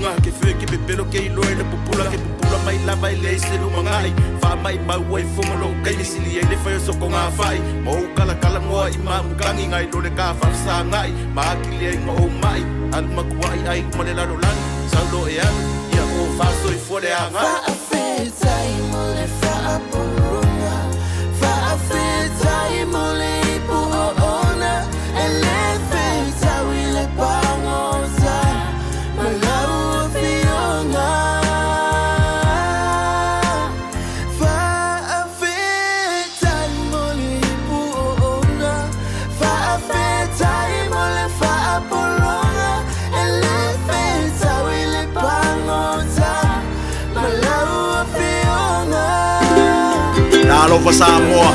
luga Ke feu ke pepelo ke iloa i le pupula Ke pupula mai lava e leai se lumanai Faamaimau ai foga lou kaimi Sili ai le fai o sokoga fai Ma ou kalakalagoa i mamukagi Nai lo le ka faafesagai Ma akili ai ma ou mai Alu matuai ai ma le lalolagi Saulo e alu ia o faasoifua le agai. Faafetai mo le faapologa, faafetai mo le ipu oona, e le fetau i le pagota ma lau afioga. Faafetai mo le ipu oona, faafetai mo le faapologa, e le fetau i le pagota ma lau afioga. Talofa Samoa,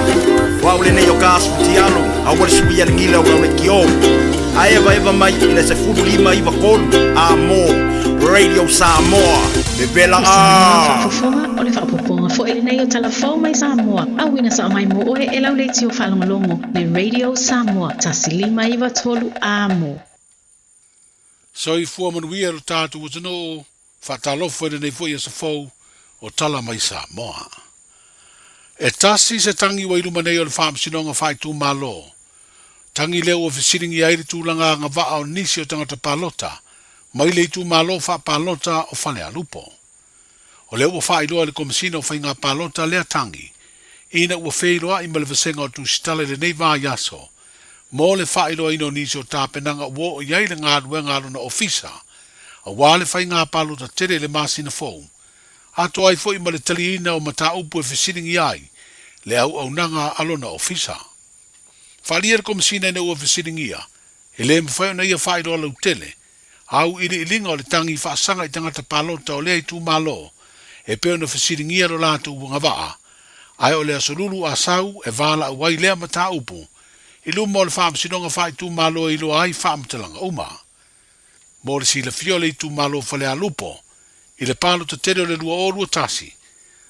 o au lenei o Kasu Tialo, aua le suia le gila o lau le kio. Ae eva eva mai i le 15 93 a mo Radio Samoa. Vevela O Samoa a! faafofoga o le faaopoopoga foi lenei o Talafou mai Samoa, auina sao mai mo oe e lau leitio faalogologo le Radio Samoa 1593 amo. Soifua manuia lo tatou atunuu, faatalofa i lenei foi aso fou o Tala Mai Samoa. E tasi se tagi ua i luma nei o le Faamasinoga Faaitumalo, tagi lea ua fesiligia ai le tulaga agavaa o nisi o tagata palota mai le itumalo faapalota o Falealupo. O lea ua faailoa e le Komesina o Faiga Palota lea tagi, ina ua feiloai ma le vasega o Tusitala i lenei vaiaso mo le faailoaina o nisi o tapenaga ua oo i ai le galuega a lona ofisa aua le faiga palota tele i le masina fou, atoa ai foi ma le taliina o mataupu e fesiligia ai le auaunaga a lona ofisa. Faaalia le Komesina ina ua fesiligia, e le mafai ona ia faailoa lautele auiliiliga o le tagi faasaga i tagata palota o lea itumalo e pei ona fesiligia lo latou agavaa, ae o le aso Lulu a sau e valaau ai lea mataupu i luma o le Faamasinoga Faaitumalo e iloa ai faamatalaga uma. Mo le silafia o le itumalo o Falealupo, i le palota tele o le 2021,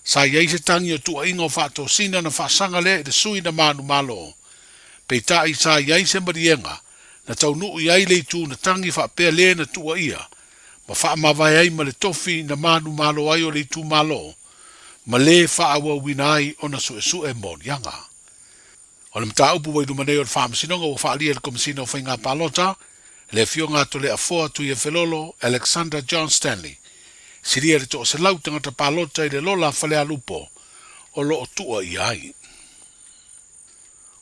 sa i ai se tagi o tuuaiga o faatosina na faasaga lea i le sui na manumalo, peitai sa i ai se maliega na taunuu i ai le itu na tagi faapea le na tuuaia ma faamavae ai ma le tofi na manumalo ai o le itumalo ma le faaauauina ai ona suesue moliaga. O le mataupu ua i luma nei o le Faamasinoga ua faaalia e le Komesina o Faiga Palota, le Afioga a Toleafoa Tuiafelolo Alexander John Stanley, silia i le 100 tagata palota i le lola Falealupo o lo o tuuaia ai.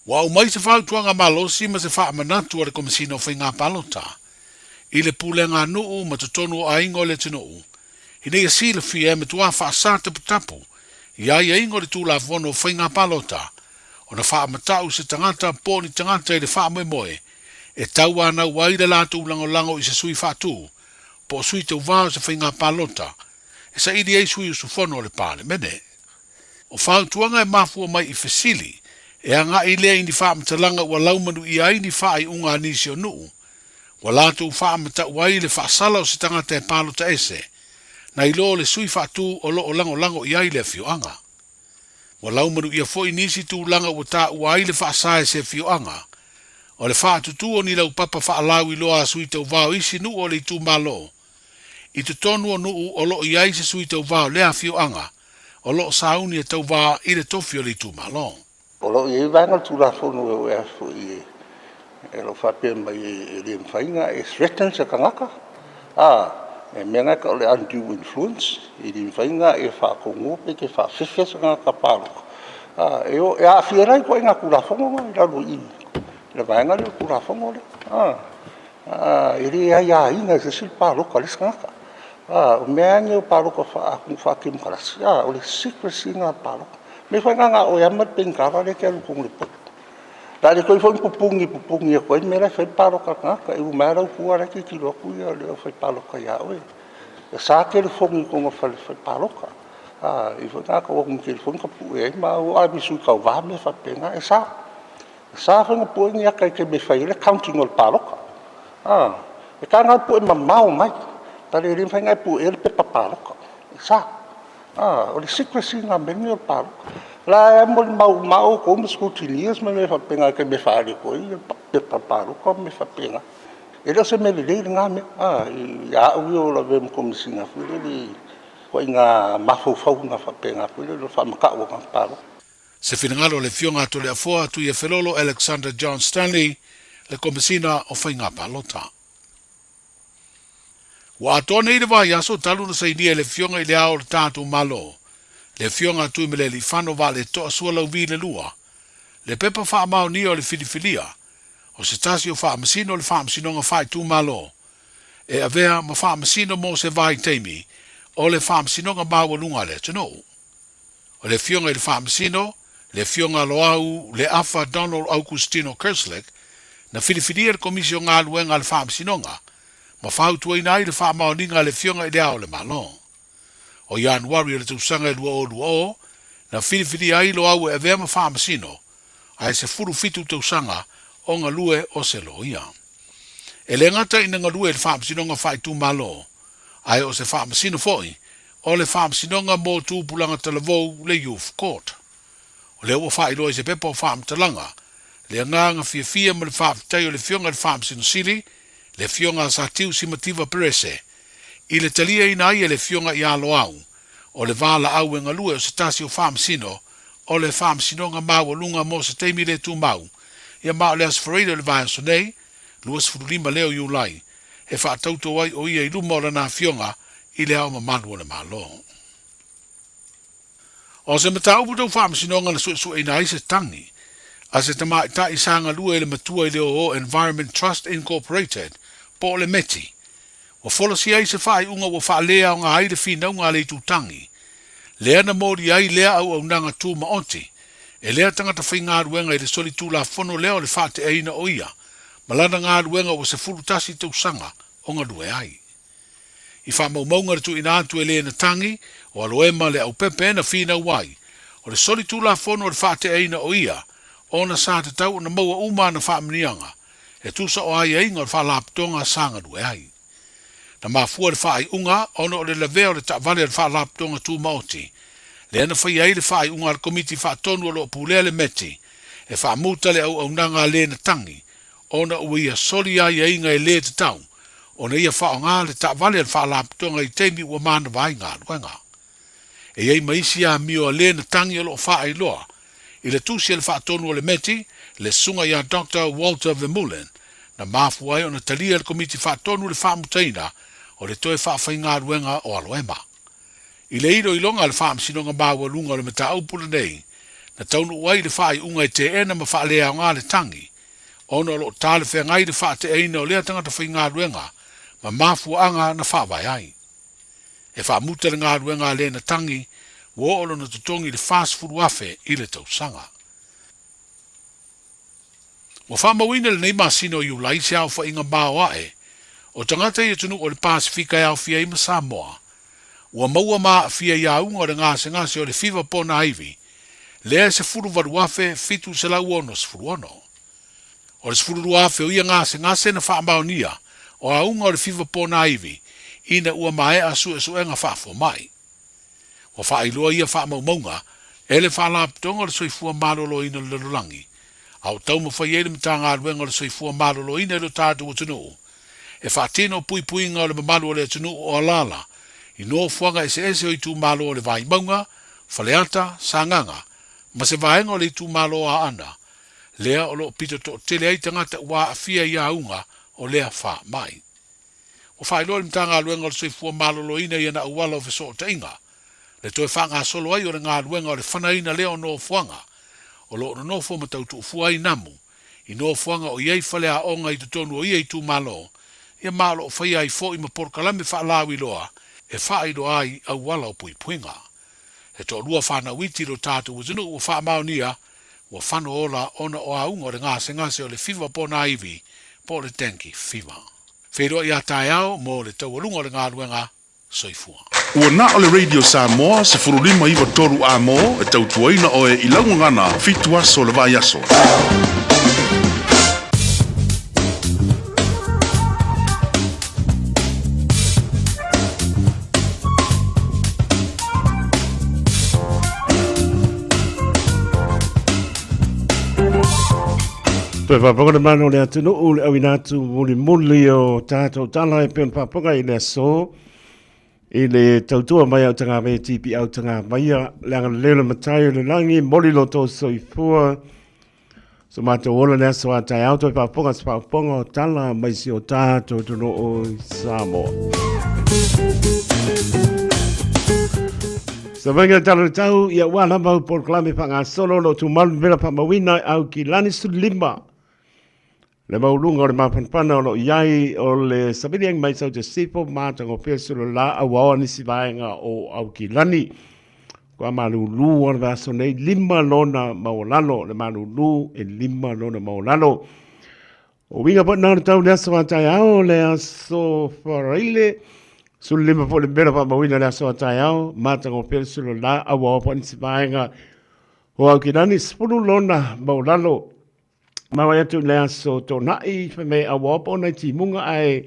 Ua aumai se fautuaga malosi ma se faamanatu a le Komesina o Faiga Palota i le pulega nuu ma totonu o aiga o le atunuu ina ia silafia e matua faasa taputapu i aiaiga o le Tulafono o Faiga Palota ona faamatau se tagata po o ni tagata i le faamoemoe e tauanau ai le latou lagolago i se sui faatu po o sui tauva o se faiga palota e saili ai sui usufono o le Palemene. O fautuaga e mafua mai i fesili e agai lea i ni faamatalaga ua laumanuia ai ni faaiuga a nisi o nuu ua latou faamatau ai le faasala o se tagata e palota ese nai lo le sui faatu o lo o lagolago i ai le afioaga. Ua laumanuia foi nisi tulaga ua taua ai le faasa e se afioaga o le faatutū o ni laupapa faalauiloa a sui tauva o isi nuu o le itumalo i totonu o nuu o lo o i ai se sui tauva o lea afioaga o lo o sauni e tauva i le tofi o le itumalo. O lo o i ai vaega o le Tulafono e foi e lo o faapea mai e le mafai ona e threaten se tagata. E mea na e tau o le undue influence, e le mafai ona e faatonuina pe te faafefe se tagata palota. E aafia la i ituaiga Tulafono na i lalo i i le vaega lea o le Tulafono lea. E le aiaina e se isi le palota a le isi tagata. O mea lava nei o palota faa-temokarasi, o le secrecy lena o le palota. Mea foi na na o oe lava ma le penitala lea e te alu i totonu o le potu. O le a le toe foi ni pupuni e pupuni atu ai le mea la e fai le palota a le tagata. E uma lava lau tua la e tilotilo atu le aufai palota ia oe. E sa telefoni i totonu o le fale palota. E i ai foi tagata ua o atu ma telefoni tapue ai ma au, a o ni sui tauva ma mea faapena. E sa. E sa foi ona pue ni ata i le taimi e fai ai le counting o le palota. E taga lava pue mamao mai, e le mafai ona e puea le pepa palota. E sa. O le secrecy lena o mea nei o le palota. O la e molimau uma lava outou ma scrutineers ma mea faapena i le taimi e faaali atu ai pepa palota ma mea faapena. E le o se mea lelei lena mea, a, ia au ia o le avea ma Komesina foi lele i ituaiga mafaufauga faapena foi lele o le faamata'u o tagata palota. Se finagalo o le Afioga a Toleafoa Tuiafelolo Alexander John Stanley, le Komesina o Faiga Palota. Ua atoa nei le vaiaso talu na sainia e le Afioga i le Ao o le tatou Malo, le Afioga a Tuimalealiifano Vaaletoa Sualauvi le Lua, le pepa faamaonia o le filifilia o se tasi o Faamasino o le Faamasinoga Faaitumalo e avea ma Faamasino mo se vaitaimi o le Faamasinoga Maualuga a le atunuu. O le Afioga i le Faamasino, le Afioga Loau Leafa Donald Augustino Kerslake, na filifilia e le Komisi o Galuega a le Faamasinoga ma fautuaina ai le faamaoniga a le Afioga i Le Ao o le Malo. O Ianuari o le tausaga e 2020, na filifilia ai Loau e avea ma Faamasino, ae 17 tausaga o galue o se loia. E le gata ina galue i le Faamasinoga Faaitumalo, ae o se faamasino foi o le Faamasinoga mo Tupulaga Talavou le Youth Court. O lea ua faailoa i se pepa o faamatalaga le agaga fiafia ma le faafetai o le Afioga i le Faamasino Sili, le Afioga a Satiu Simativa Perese, i le taliaina ai e le Afioga ia Loau o le valaau e galue o se tasi o faamasino o le Faamasinoga Maualuga mo se taimi le tumau, ia ma o le Aso Faraile o le vaiaso nei, 25 lea o Iulai, e faatauto ai o ia i luma o lana Afioga i Le Ao Mamalu o le Malo. O se mataupu tau faamasinoga na suesueina ai se tagi a se tamaitai sa galue i le matua i le oo Environment Trust Incorporated po o le METI, ua folasia ai se faaiuga ua faaleaoga ai le finauga a le itutagi, lea na moli ai lea auaunaga tumaoti e lea tagata faigaluega i le solitulafono lea o le faateaina o ia ma lana galuega ua 11 tausaga o galue ai. I faamaumauga le tuuina atu e le na tagi o Aloema Leaupepe na finau ai, o le solitulafono o le faateaina o ia ona sa tatau ona maua uma ana faamanuiaga e tusa o aiaiga o le Faalapotopotoga sa galue ai. Na mafua le faaiuga ona o le lavea o le taavale a le Faalapotopotoga Tumaoti, lea na faia ai le faaiuga a le Komiti Faatonu o lo o pulea le METI e faamuta le auaunaga a le na tagi ona ua ia soli aiaiga e le tatau ona ia faaaoga le taavale a le Faalapotopotoga i taimi ua manava ai galuega. E i ai ma isi amio a le na tagi o lo o faailoa i le tusi a le Faatonu o le METI, le Susuga ia Doctor Walter Vermeulen, na mafua ai ona talia e le Komiti Faatonu le faamutaina o le toe faafaigaluega o Aloema. I le iloiloga a le Faamasinoga Maualuga o le mataupu lenei, na taunuu ai i le faaiuga e teena ma faaleaoga le tagi, ona o lo o talafeagai le faateaina o lea tagata faigaluega ma mafuaaga na faavae ai. E faamuta le galuega a Lena Tangi, ua oo lona totogi i le $40,000 i le tausaga. Ua faamauina i lenei masina o Iulai se aofaiga maoae o tagata i atunuu o le Pasefika e aofia ai ma Samoa, ua maua ma aafia i auga o le gasegase o le fiva ponaivi, lea e 18,766. O le 12,000 o ia gasegase na faamaonia o auga o le fiva ponaivi ina ua maea suesuega faafomai. Ua faailoa ia faamaumauga e le Faalapotopotoga o le Soifua Maloloina o le Lalolagi, a o taumafai ai le Matagaluega o le Soifua Maloloina i lo tatou atunuu e faatino puipuiga o le mamalu o le atunuu o alaala i nofoaga eseese o itumalo o le Vaimauga, Faleata, Sagaga ma se vaega o le itumalo o Aana, lea o lo o pito toatele ai tagata ua aafia i auga o lea faamai. Ua faailoa e le Matagaluega o le Soifua Maloloina i ana auala o fesootaiga le toe faagasolo ai o le galuega o le fanaina lea o nofoaga o lo o nonofo ma tautuufua ai namu i nofoaga o i ai faleaoga i totonu o ia itumalo, ia ma o lo o faia ai foi ma polokalame faalauiloa e faailoa ai auala o puipuiga. He toalua fanau iti i lo tatou atunuu ua faamaonia ua fano ola ona o auga o le gasegase o le fiva ponaivi po o le dengue fever. Feiloai a taeao mo le taualuga o le galuega. Soifua. Ua na o le Radio Samoa 15 93 A mo e tautuaina oe i lau gagana 7 aso o le vaiaso. Toe faafofoga le mamalu o le atunuu le auina atu mulimuli o tatou tala e pei ona faafofoga i le aso i le tautua mai au tagave tipi au tagavaia le agalelei o le matai o le lagi moli lo tou soifua so matou ola le aso a taeao toe faafofoga se faafofoga o tala mai si o tatou atunuu i Samoa. Savaiga le tala o le tau, ia ua lava au polokalame faagasolo o lo o tumalu mela faamauina au ki lani 15. Le maualuga o le mafanafana o lo o i ai o le savili mai sau te sifo matagofie sulu la auaoa nisi vaega o Aukilani. Kua malūlū o le vaiaso nei, lima lona maualalo, le malūlū e lima lona maualalo. O uiga foi na o le tau le aso a taeao, le aso Faraile, 15 foi le mela faamauina le aso a taeao, matagofie le sulu la auaoa foi nisi vaega o Aukilani, 10 lona maualalo. Maua atu i le aso Toonai, fai mai auaoa po o nai timuga ae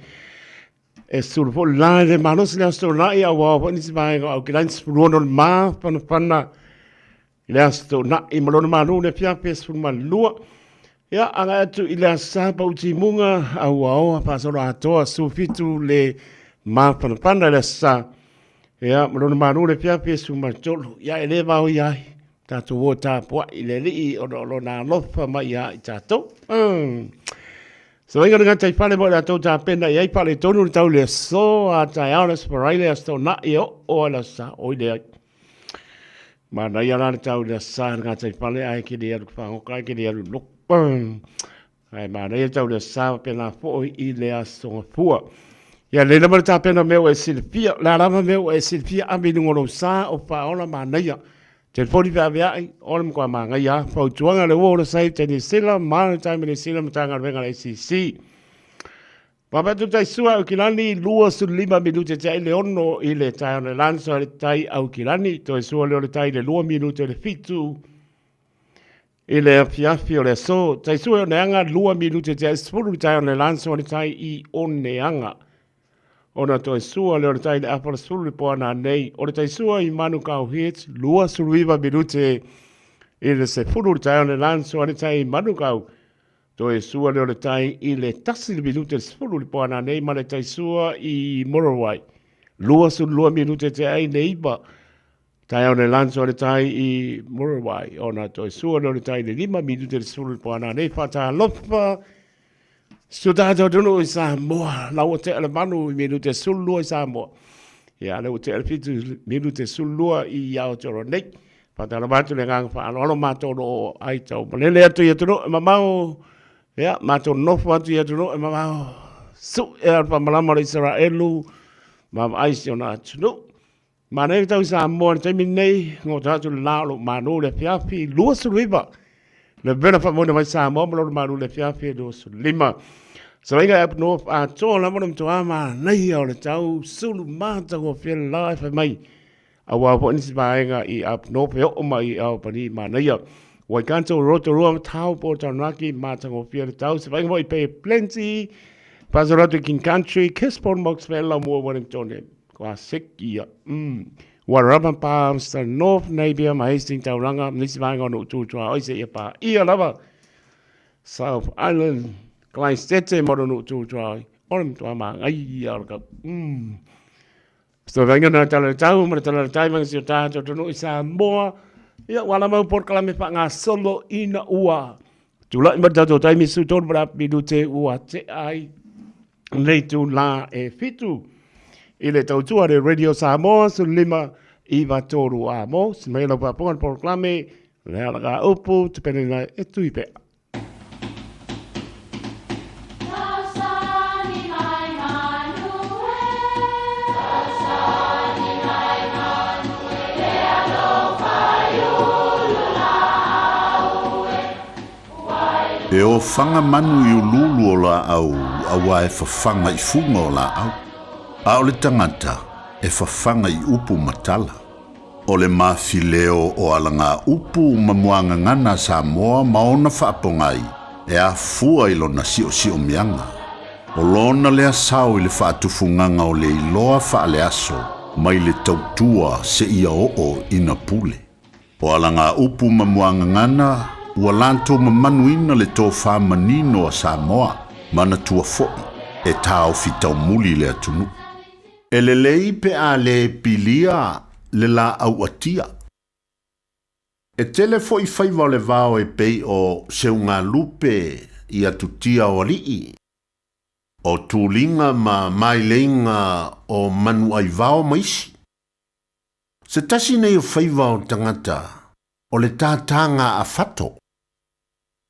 e sulu foi la i le malosi le aso Toonai auaoa foi nisi vaega o Aukilani 16 le mafanafana i le aso Toonai ma lona malu le afiafi e 12. Ia, agai atu i le aso Sa pau timuga auaoa faasolo atoa 17 le mafanafana i le aso Sa. Ia, ma lona malu le afiafi e 13. Ia, e le vaoia ai. Tatou o tapuai i le Alii ona o lona alofa mai ia i tatou. Savaiga le gata i fale mo i latou tapena i ai faaletonu le tau le aso a taeao le aso Faraile aso Toonai e oo ai le aso Sa. Oi leai. Manaia la le tau i le aso Sa le gata i fale ae ke le alu faagoka ae ke le alu loku. Ae manaia tau le sa faapena foi i le Aso Gafua. Ia lelei lava le tapena o mea ua e silafia. O le a lava mea ua e silafia, ave i luga o lou sa o faaola manaia. Telefoni feaveai, o le matua manaia lava. Fautuaga le ua o le sai tai Niu Sila, Maritime Niu Sila, Matagaluega a le ACC. Vaavaai atu tai sua Aukilani, 25 minute te ai le 6 i le taeao nei lanso le tai Aukilani, toe sua lea o le tai le 2 minute le 7 I le afiafi o le aso, tai sue Oneaga, 2 minute tea 10 le taeao nei lanso le tai i Oneaga. Ona toe sua lea o le tai i le afa o le 10 le po ana nei. O le tai sua i Manukau Heads, 29 minute i le 10 le taeao nei lanso le tai i Manukau. Toe sua lea o le tai i le 1 le minute le 10 le po ana nei ma le tai sua i Murarewai. 22 minute tea i le 9 Taeao le lanso a le tai i Murarewai, ona toe sua lea o le tai i le 5 minute le 10 le po ana nei faatalofa si o tatou atunuu i Samoa. La ua tea le 8 i minute 12 i Samoa. Ia, lea ua tea le 7 minute 12 i Aotearoa nei. Faatalofa atu le agaga faaaloalo matou o lo o ai tau malele atu i atunuu e mamao. Ia, matou nofo atu i atunuu e mamao. Sue a le faamalama o le Isaraelu, vaavaai si ona atunuu. Manaia le tau i Samoa i le taimi lenei, gota atu le la o lou malu i le afiafi 29. Le vela faamoina mai Samoa ma lona malu i le afiafi 25. Savaiga e up north atoa lava le matua manaia o le tau sulu matagofie le la e fai mai. Aua foi nisi vaega i up north e oo mai i Albany manaia. Waikato, Rotorua, Taupo, Taranaki, matagofie le tau. Savaiga foi i Bay of Plenty, Pasaratu atu i King Country, Gisborne, Moxville, Laumua, Wellington, Classic ia. Wairarapa, Palmerston North, Napier ma Hastings Tauranga, nisi vaega o Nuu Tuaoi seia paia lava. South Island, Clydesdale ma Nuu Tuaoi, o le matua manaia o le kau. Savainga na tala le tau ma le tala le tai manga si o tātou atunuu i Samoa. Ia, ua lava au polokalame faagasolo ina ua tulai mai le tatou taimi 13 ma le afa minute ua tea ai le itulā e 7 i le tautua le Radio Samoa 15 93 a mo si mai lau faafofoga le polokalame le alaga upu te pene e tui pea. E ofaga manu i uluulu o laau auā e fafaga i fuga o laau, a o le tagata e fafaga i upu ma tala. O le mafileo o alagaupu ma muagagana a Samoa ma ona faapogai e afua i lona siosiomiaga. O lona lea sao i le faatufugaga o le iloa faaleaso mai le tautua seia oo ina pule. O alagaupu ma muagagana Ua latou mamanuina le tofa manino a Samoa, manatua foi e taofi taumuli le atunuu. E lelei pe a le pilia le laau atia. E tele foi faiva o le vao e pei o seugalupe i atutia o alii, o tuliga ma maileiga o manuaivao ma isi. Se tasi nei o faiva o tagata o le tātāga a fato.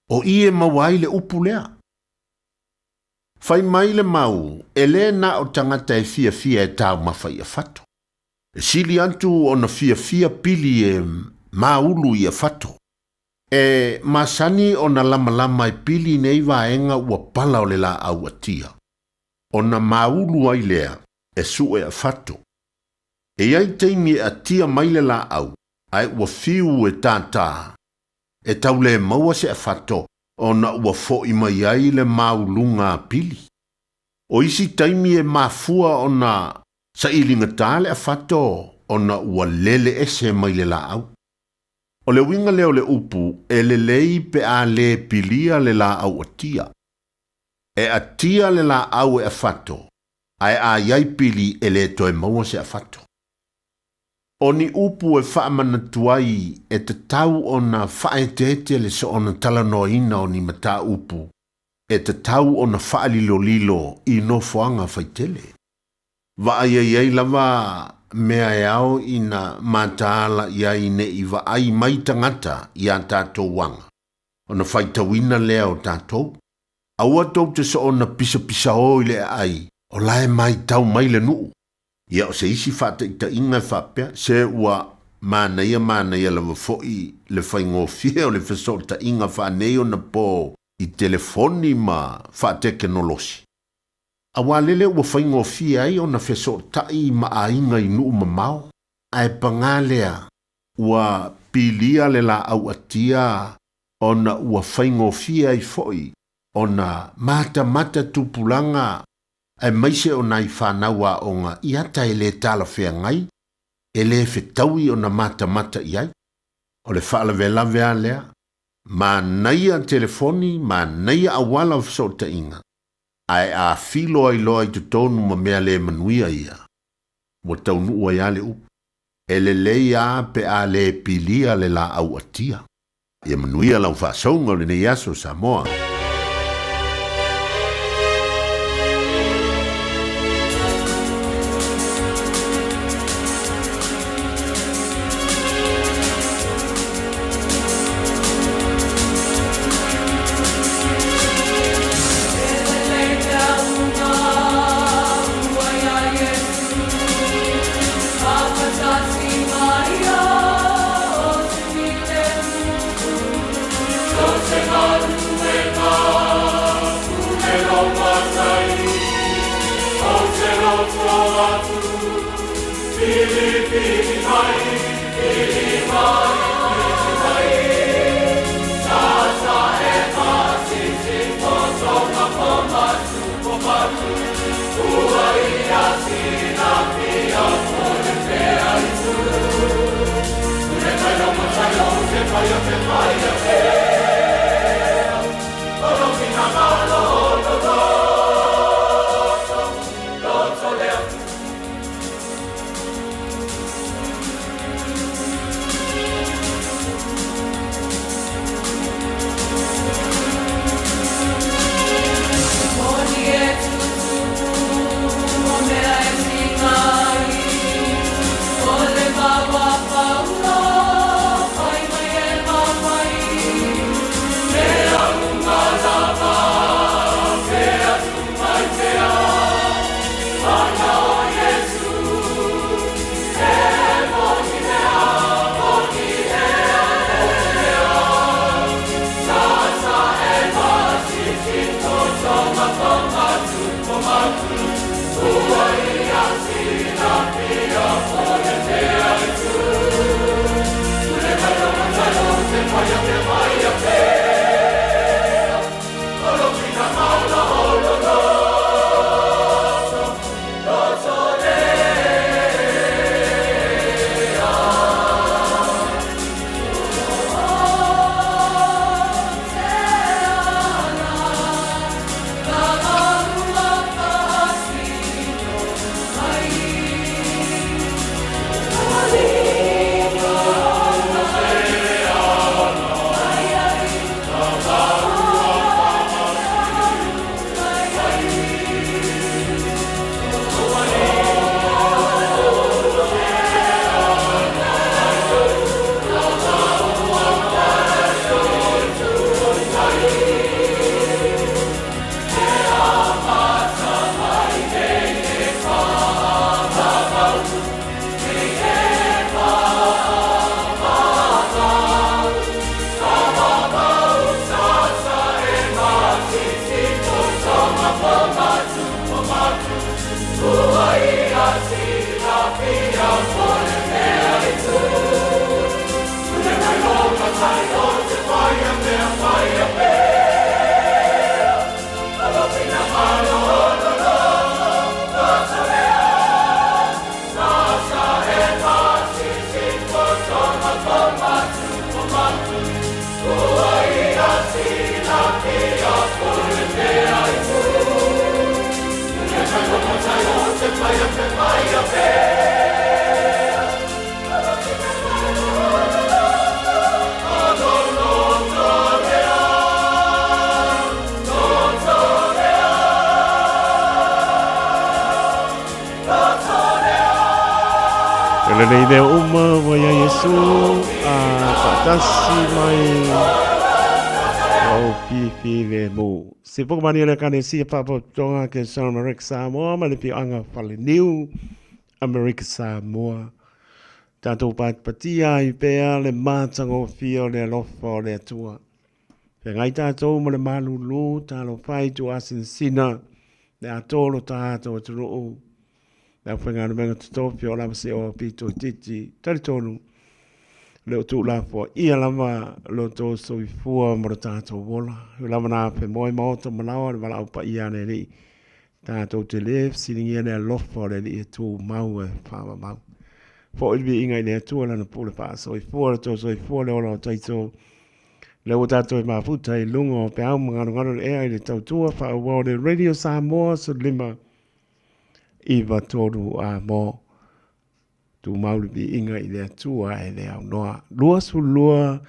O i e maua ai le upu lea. Fai mai le mau, e lē na o tagata e fiafia e taumafa i afato. E sili atu ona fiafia pili e maulu i afato. E masani ona lamalama e pili nei vaega ua pala o le laau atia. Ona maulu ai lea e sue afato. E i ai taimi e atia mai le laau, ae ua fiu e tātā, e tau le maua se afato ona ua fo'i mai ai le mauluga a pili. O isi taimi e mafua ona sailigatā le afato ona ua lele ese mai le laau. O le uiga lea o le upu, e lelei pe a le pilia le laau atia. E atia le laau e afato, ae a i ai pili e le toe maua se afato. O ni upu e faamanatu ai e tatau ona faaeteete le soona talanoaina o ni mataupu e tatau ona faalilolilo i nofoaga faitele. Vaai ai lava mea e ao ina mataala i ai ne'i vaai mai tagata iā tatou aga, ona faitauina lea o tatou. Aua tou te soona pisapisaō i le aai o la e matau mai le nuu. Ia o se isi faataitaiga e faapea, se ua manaia manaia lava foi le faigofie o le fesootaiga faaneionapo i telefoni ma faatekenolosi. Auā lele ua faigofie ai ona fesootai ma aiga i nuu mamao, ae pagā lea, ua pilia le laau atia ona ua faigofie ai foi ona matamata tupulaga aemaise o nai fanau aoga i ata e lē talafeagai, e lē fetaui ona matamata i ai. O le faalavelave a lea, manaia telefoni, manaia auala o fesootaiga, ae a filo ai loa i totonu ma mea le manuia ia, ua taunuu ai lava le upu, e lelei lava pe a le pilia le laau atia. Ia manuia lau faasauga o lenei aso, Samoa. lenei mea uma ua ia Iesu a faatasi mai ma ou filemu. Se poka mani o le Ekalesia Faapotopotoga Kereseano Amerika Samoa ma le Afioaga Faleniu Amerika Samoa. Tatou patipatia ai pea le matagofie o le alofa o le Atua. Feagai tatou ma le malulu, talofa i tuasinasina, le atoa o lo tatou atunuu, le aufaigaluega totofi o lava se oa pito itiiti, talitonu, o le o tuulafoaia lava lo outou soifua ma lo tatou ola. Ua lava na afemoe maota ma laoa le valaau paia a le Alii. Tatou te le fesiligia le alofa o le Alii e tumau e faavavau. Foi le viiga i le Atua Lana pule faasoifua, lo outou soifua le ola o taito. Lea ua tatou e mafuta i luga o peau ma galugalu le ea i le tautua faaauau le Radio Samoa 15 9 3 a mo. Tumau le viiga i le Atua e le aunoa. 22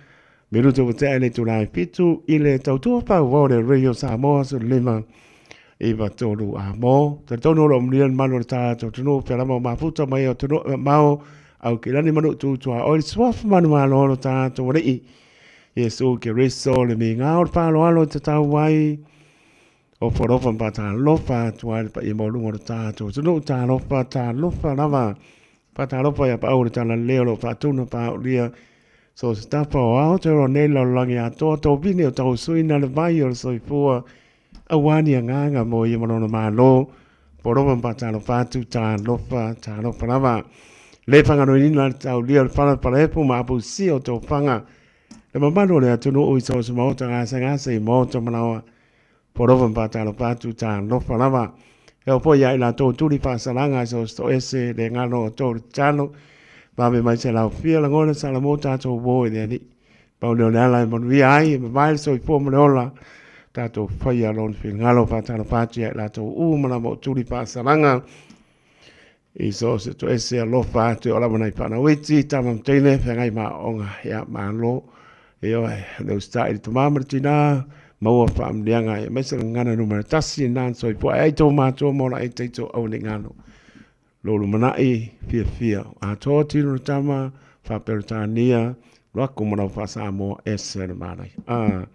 minuta ua tea i le itula e 7 i le tautua faaauau le Radio Samoa 15 9 3 a mo. Talitonu o lo o manuia le malu o le tatou atunuu, pea lava o mafuta mai o atunuu mamao, au kilani ma nuu tu tuaoi, le suafa manumalo o lo tatou Alii, Iesu Keriso, le miga o le faaaloalo e tatau ai, Ofo alofa ma faatalofa atu ai le paia maualuga o le tatou atunuu. Talofa, talofa lava. Faatalofa ia paau o le talalelei o lo o faatuna paaulia. So se tafa o Aotearoa nei lalolagi atoa, tovine o tausuina le vai o le soifua, aua ni agaga mo ia ma lona Malo. Ofo alofa ma faatalofa atu, talofa, talofa lava. Le faagaloina le taulia o le fala falaefu ma apusia o tofaga. Le mamalu o le atunuu i so o se maota gasegase i maota malaoa. Polofa ma faatalofa atu, talofa lava. E oo foi ia i latou tuli faasalaga i so o se toese le galo o tou tatalo. Vave mai se laofia lagona salamo tatou uo i le Alii. Pau lea o le ala e manuia ai, e mavae le soifua ma le ola. Tatou faia lona finagalo faatalofa atu ia i latou uma lava o tuli faasalaga. I so o se toese alofa atu e o lava nai whanau iti, tama ma teine, whengai ma onga, ia malo. Ioe, le usita'i i le tama ma le tinā, maua faamanuiaga e aemaise le gagana numera tasi, nā na soifua ai tō mātua mō la e teito aua ne i ngalo. Lou lumanai, fiafia, atoa tino le tama, Faa-Peretania, Loako ma lau faa-Samoa, ese le manaia. Ah.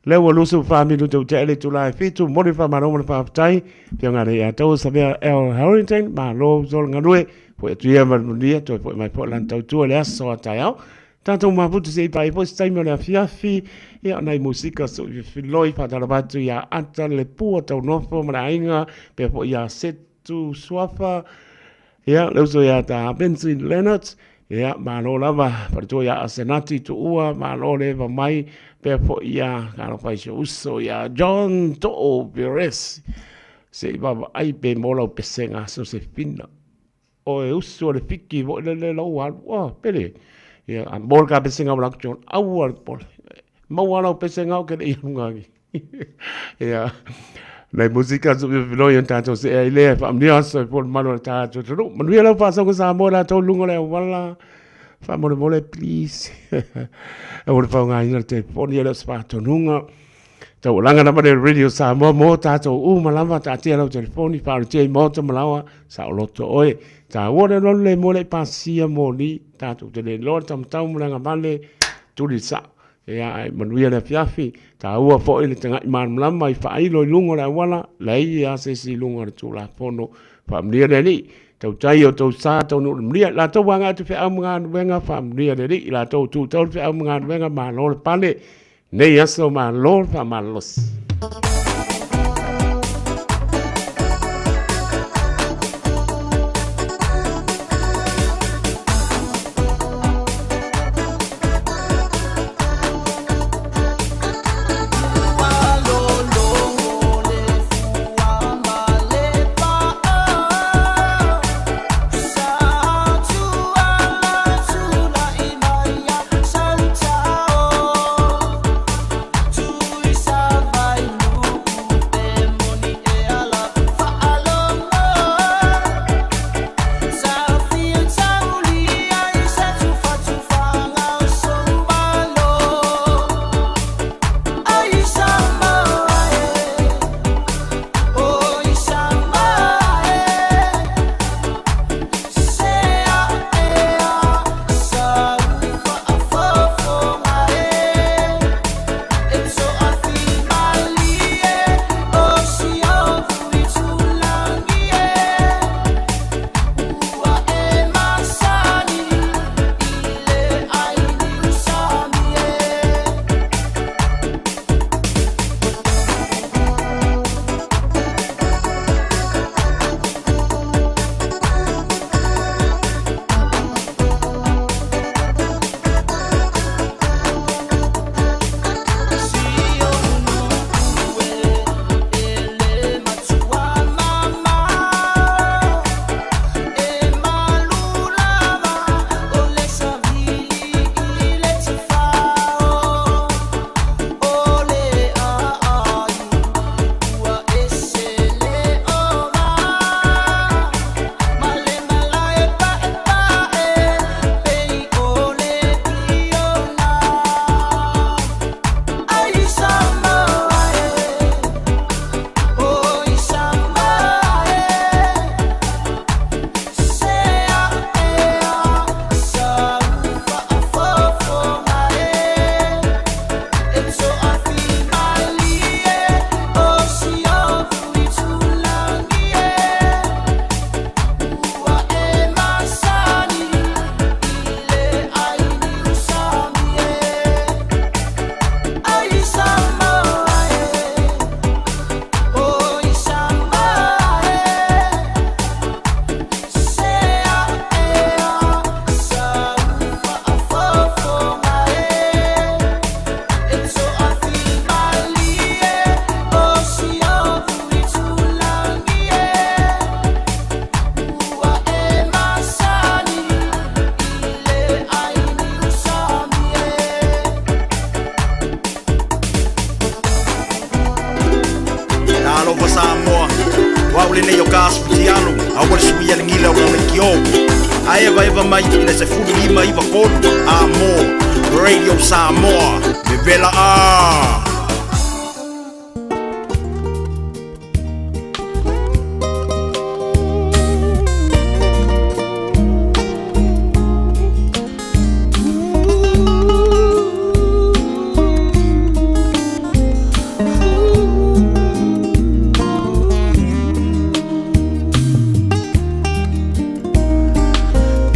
Lea ua 24 minute ua tea le itula e 7, momoli le faamalo ma le faafetai. Afioga i le ia taua Savea L. Harrington, malo solo galue, foi atu ia ma le manuia, toe foi mai foi lana tautua i le aso a taeao. Tatou mafuta se i pai foi se taimi o le afiafi, ia o nai musika so i filoi faatalofa atu ia Ata le Pua Taunofo ma le aiga, pea foi ia Setu Suafa, Ia, le uso ia ta Benson Leonard, ia, malo lava, faletua ia Asenati Tuua, malo le eva mai, pea foi ia talofa i si ou uso ia John Too Pires, se i vaavaai pe mo lau pesega Sosefina. O e uso le fiki foi lele lau alu, oh, pele. Ia, a mo le ka pesega o lako John, aua le pole. Maua lau pesega o ke le ia lunga agi. Ia, nei musika su filoi o tātou se ai lea whaamnia aso e pōle malu o le tātou tunu. Manuia lau whaasonga Samoa la tō lunga le awala. Whaamolemole, please. E ora whaunga ina le telefoni e le o se whaatonuga. Tau alanga lava le Radio Samoa mō tātou uma lava taatia lau telefoni whaaratia i maota malawa sa o loto oe. Tāua le lolu le mua le pasia mō ni tātou te le loa le tamatau ma le agavale tuli sa. Ea ae manuia le afiafi, taua foi le taga'i malamalama i faailo i luga o le auala, leai a se isi i luga o le Tulafono. Faamanuia le Alii, tautai o tou sa taunuu le manuia, i latou ua agai atu feau ma galuega, faamanuia le Alii, i latou ua tutau le feau ma galuega, malo le pale, nei aso malo le faamalolosi. lenei o ka aso fitialo, a ua le sui a le gila o lau leitio. Ae evaeva mai i le 15 93 Amo Radio Samoa, vevela a!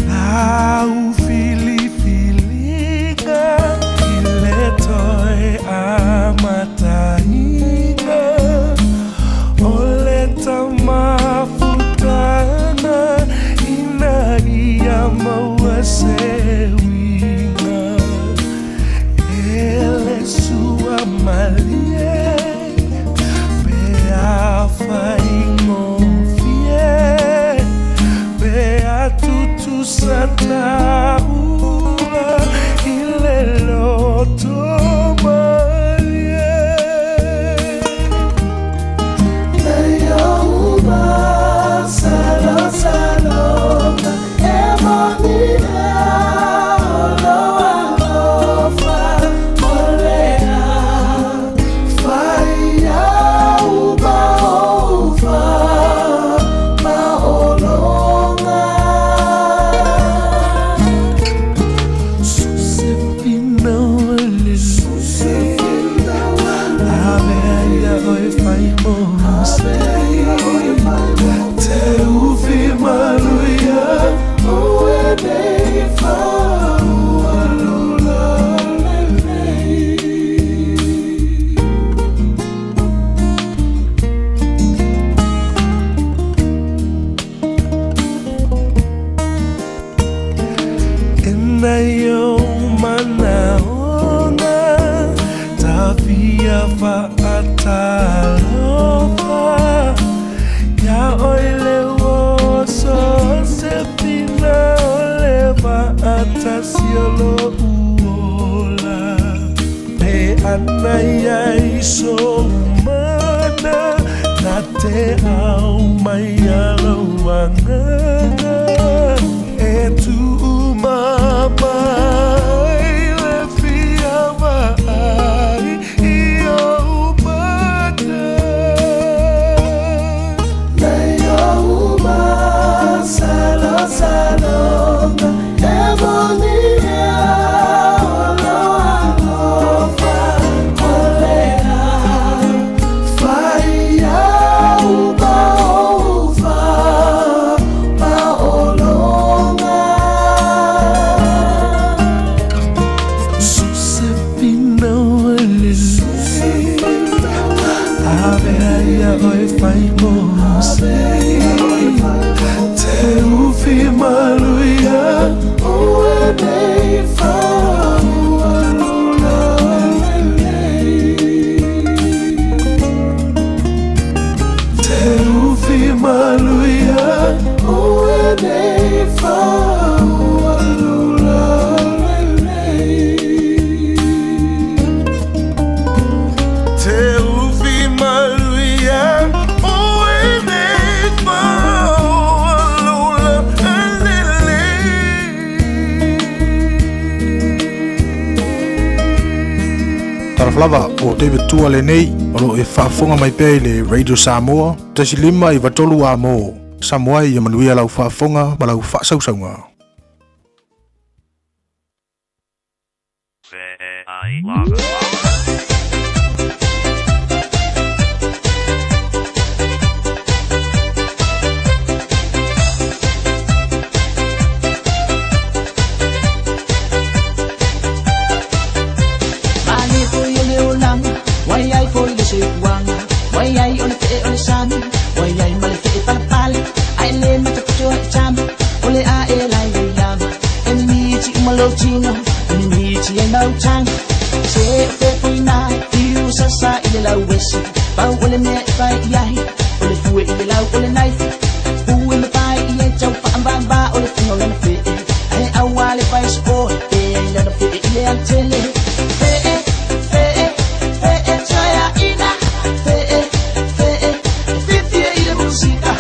Lau filifiliga i le toe amataina o le tamafutaga ina ia maua se uiga e le suamalie pe afaigofie pe atutusa taua i le loto malie. Sosefina Ave ia oe fai mo Te ufi maluia Oe nei whaualula lelei. Ena yo manaoga tafia fa'atalofa ia oe le uoso Sefina o le fa'atasi o lo'u ola pe ana ia i sou mana na te au mai alou agaga e tu'umamai le fia va'ai i ou mata. Sosefina ua lelei Ave ia oe fai mo Te ufi maluia Oe nei whaualula lelei Te ufi maluia Oe nei whaualula lelei Te ufi maluia Oe nei whaualula lelei. Talofa lava, o David Tua lenei, o lo o e faafofoga mai pea i le Radio Samoa, 1 5 9 3 Amo. Samoa ia manuia lau faafofoga ma lau faasausauga. Male foi o le olaga, ua i ai foi le soifuaga, ua i ai o le fe'e o le sami, ua i ai ma le fe'e palepale, ae lē matafotoa i tama, o le a e lai ai lava, e mimiti uma lou tino, e mimiti ai mautaga. Se o fefoina, fiu sasa i le lauesi, pau o le mea e fai i ai, o le fue i le lau o le naifi, pue ma fai i e tau faavaavaa o le fuga o lana fe'e, ae aua le fai so'o, e ai lana fe'e i le autele. Fe'e, fe'e, fe'e, toeaina, fe'e, fe'e, e fiafia i le musika.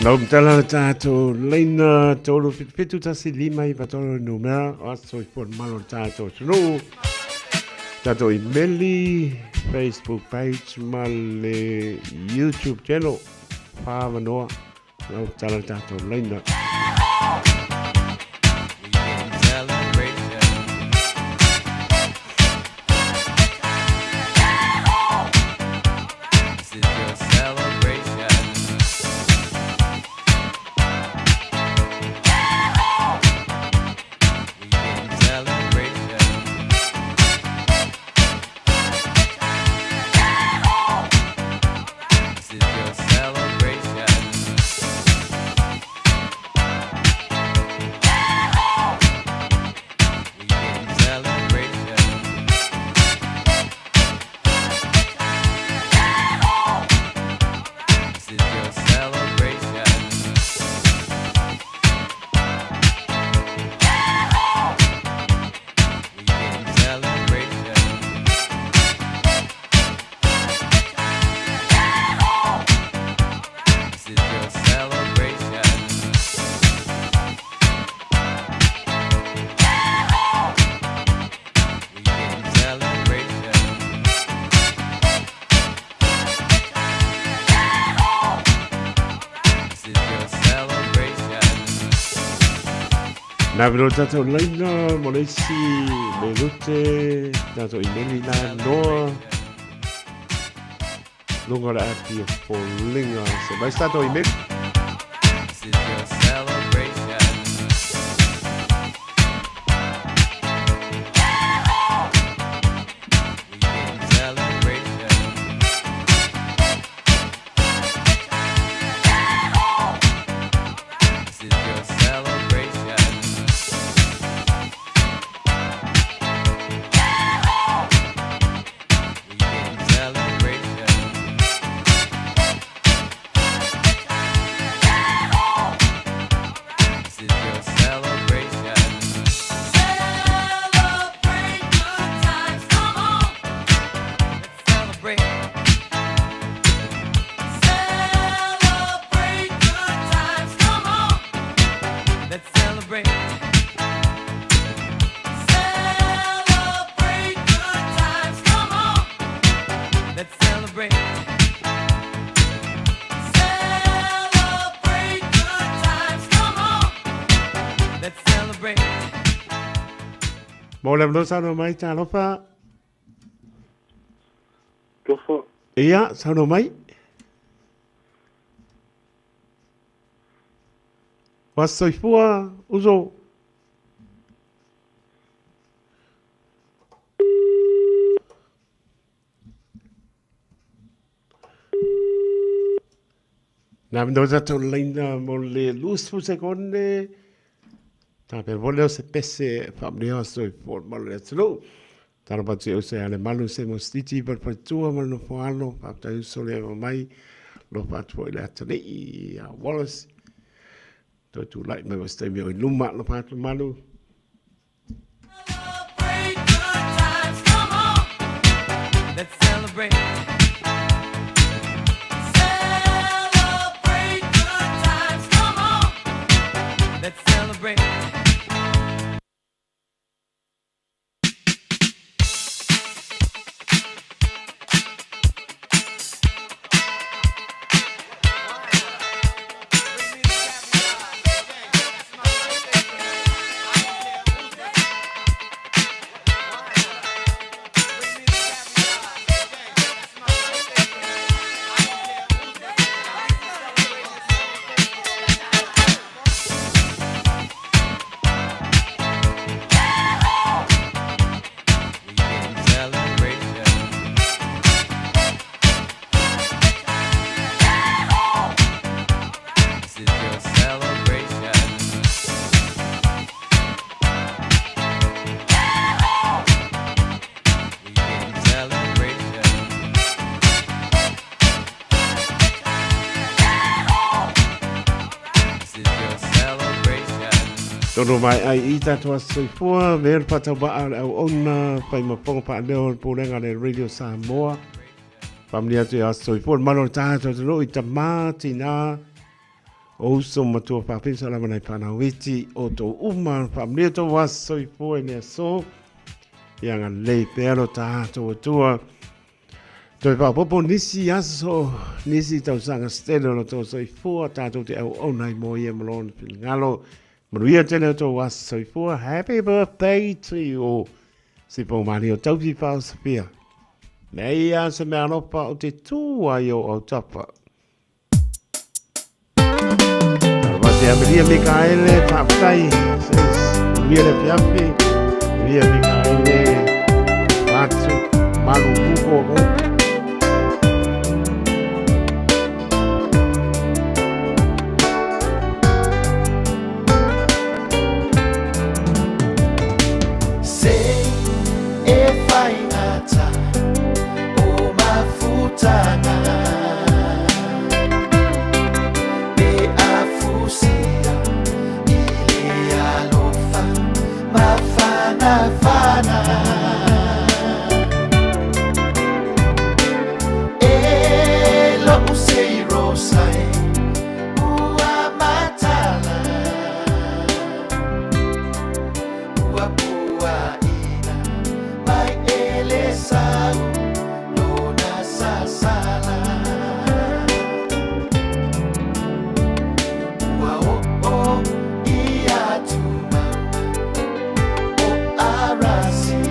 Nau matala le tātou leina 377 1 5 3 numera o aso i pon malo le tātou atunuu. Tātou imeli, Facebook page ma le YouTube channel. Whāwanoa, nau matala le tātou leina. Nā wero tātou laina mo le isi me rute tātou i meli nā noa lunga le api o Polinga se mai tātou i meli. This is your celebration. We in celebration. This is your celebration. We in celebration. This is your celebration. Celebrate good times, come on. Let's celebrate. Celebrate good times, come on. Let's celebrate. Celebrate good times, come on. Let's celebrate. Celebrate good times, come on. Let's celebrate. Mo le avanoa saunoa mai talofa. Tofa. Ia, saunoa mai. Wa soifua, uso. Nā mino tātou laina mo le 20 sekonde. Tā pe vole o se pese whaamnea soifua malo le atunuu. Talofa atu i uso ia Lemalu se mo Stiti Palefaletua ma le nofo alo, faafetai uso le ava mai, alofa atu foi i le atalii ia Wallace. Toe tulai mai mo se taimi o i luma, alofa atu Malu. Celebrate good times, come on. Let's celebrate. Celebrate good times, come on. Let's celebrate. We in celebration. This is your celebration. We in celebration. This is your celebration. Tono mai ai i tātou aso soifua, me le whatawa'a le auauna, whai maponga whaaleo le pōlenga le Radio Samoa. Whamini atu i aso soifua, le malo le tātou te i tamā, tinā, O uso ma matua faafesa lava nai fanau iti o tou uma, faamanuia tou aso soifua i le aso. Ia agalelei pea lo tatou Atua. Toe faaopoopo nisi aso, nisi tausaga se tele o lo tou soifua, tatou te auauna ai mo ia ma lona finagalo. Manuia tele o tou aso soifua. Happy birthday to you all. Sipou malie o Taufi Faaosofia. Mea ia se mea alofa o te tū ai o autafa. Te Amelia Mikaele, faafetai. Manuia le afiafi. Amelia Mikaele, Patu, Malu Kuko, Se e whaingata o mafutaga Pe afusia i le alofa mafanafana E lo'u sei rosa e ua matala Ua puaina mai e le sau lona sasala Ua oo i atumauga o Arasi.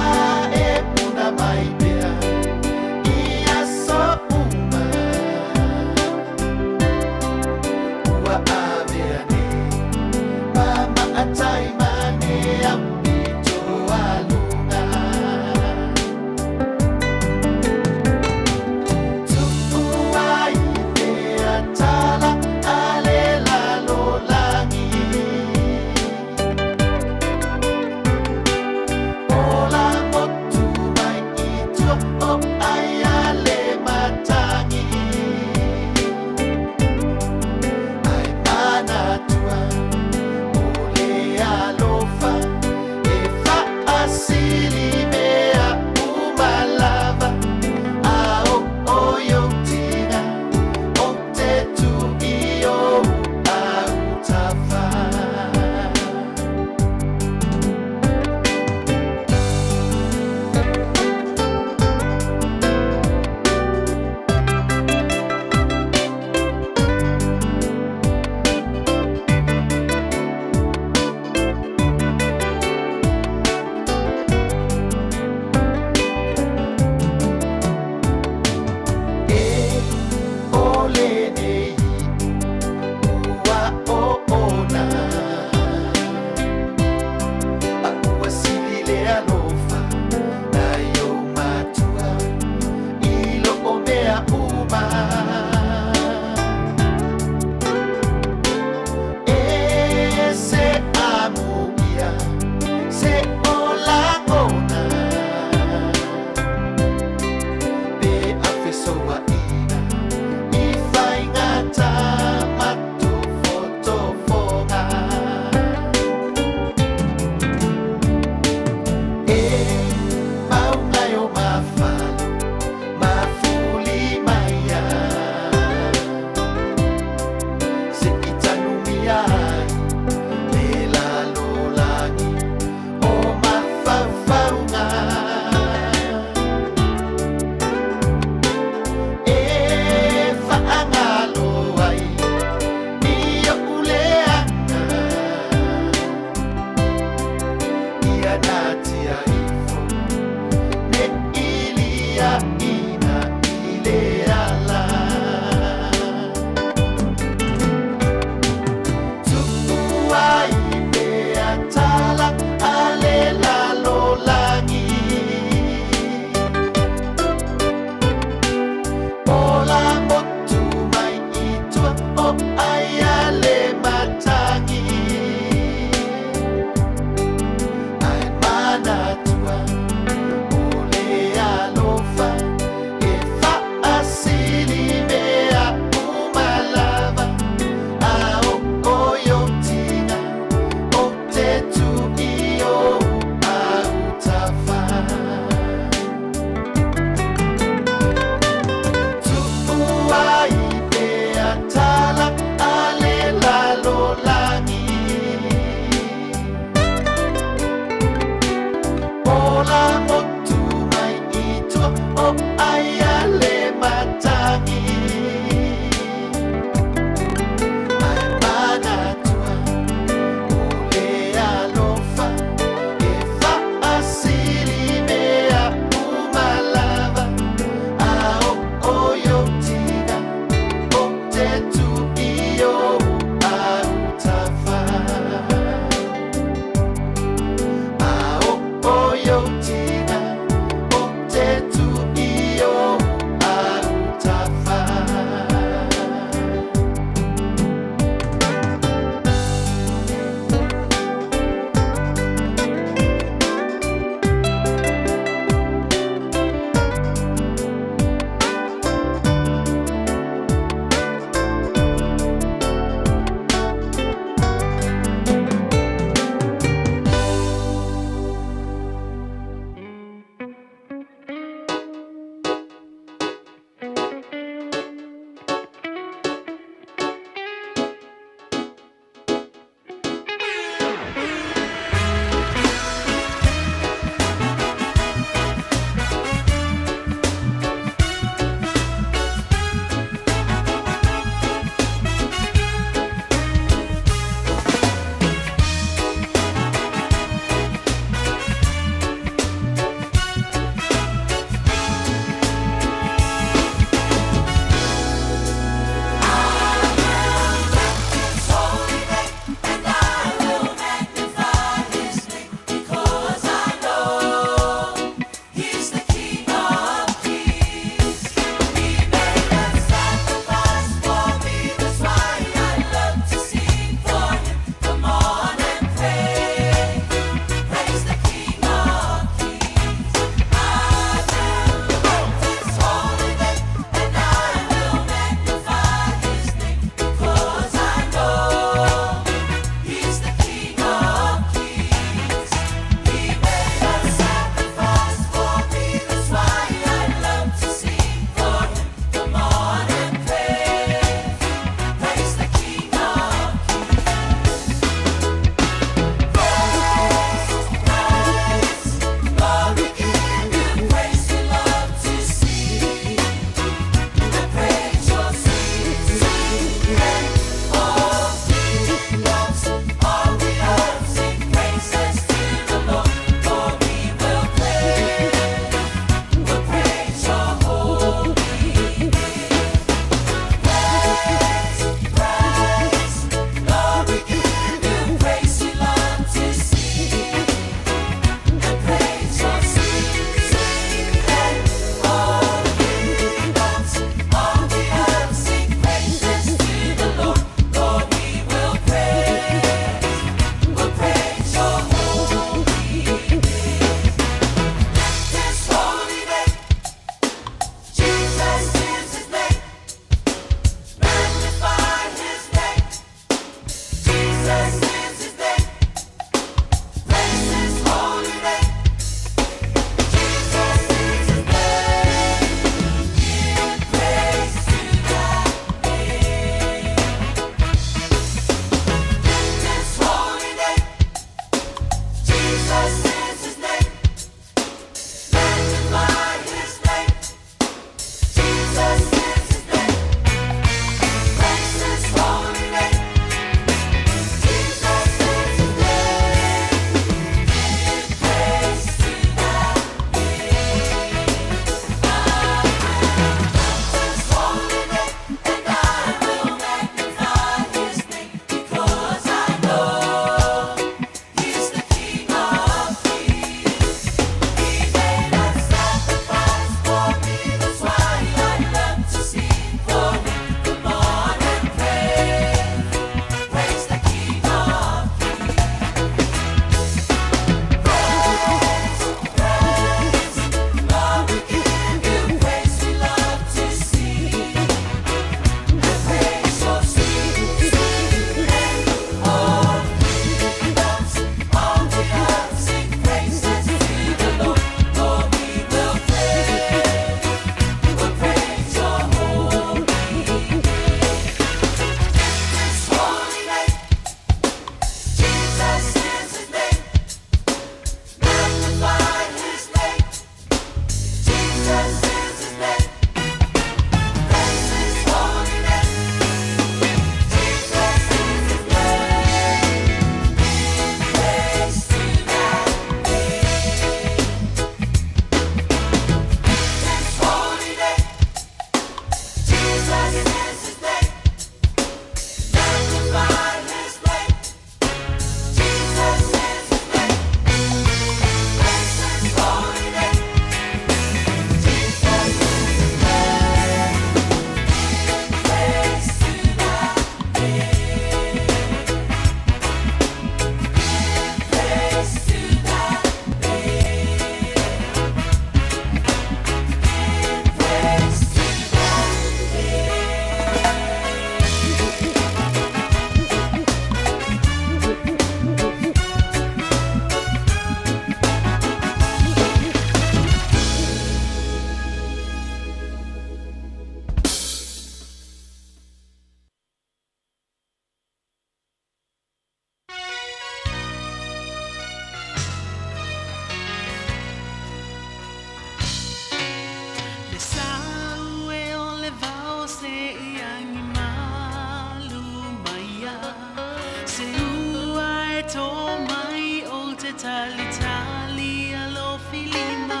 te talitali alofi lima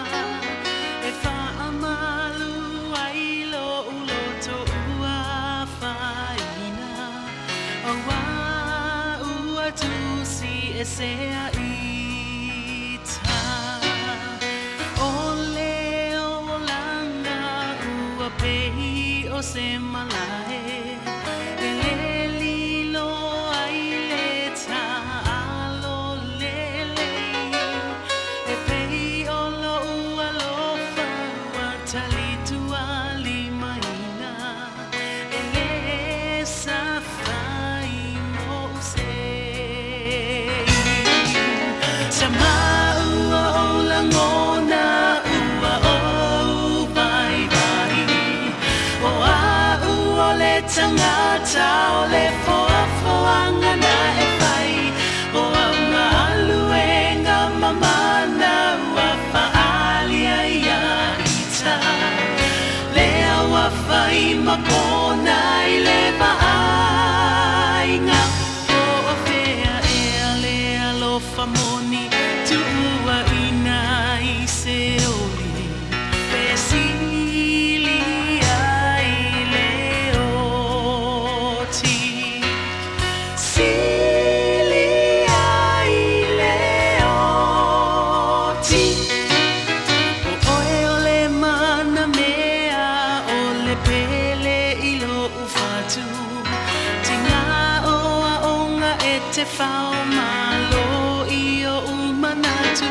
e faamalu ai loʻu loto ua afaina auā ua tusi esea ita o le olaga ua pei o se malae e lē lilo ai le taalo lelei e pei o loʻu alofa ua talitualimaina e lē safai moʻu sei. Sa maua o lagona ua ou vaivai o a'u o le tagata o le foafoaga na e fai o au galuega mamana ua faaalia ia ita lea ua fai ma pona i le vaaiga po o fea ea le alofa moni tuuaina i se oli pe sili ai le oti sili ai le oti o oe o le manamea o le pele i loʻu fatu tiga o aʻoga e te fao malo i oʻu manatu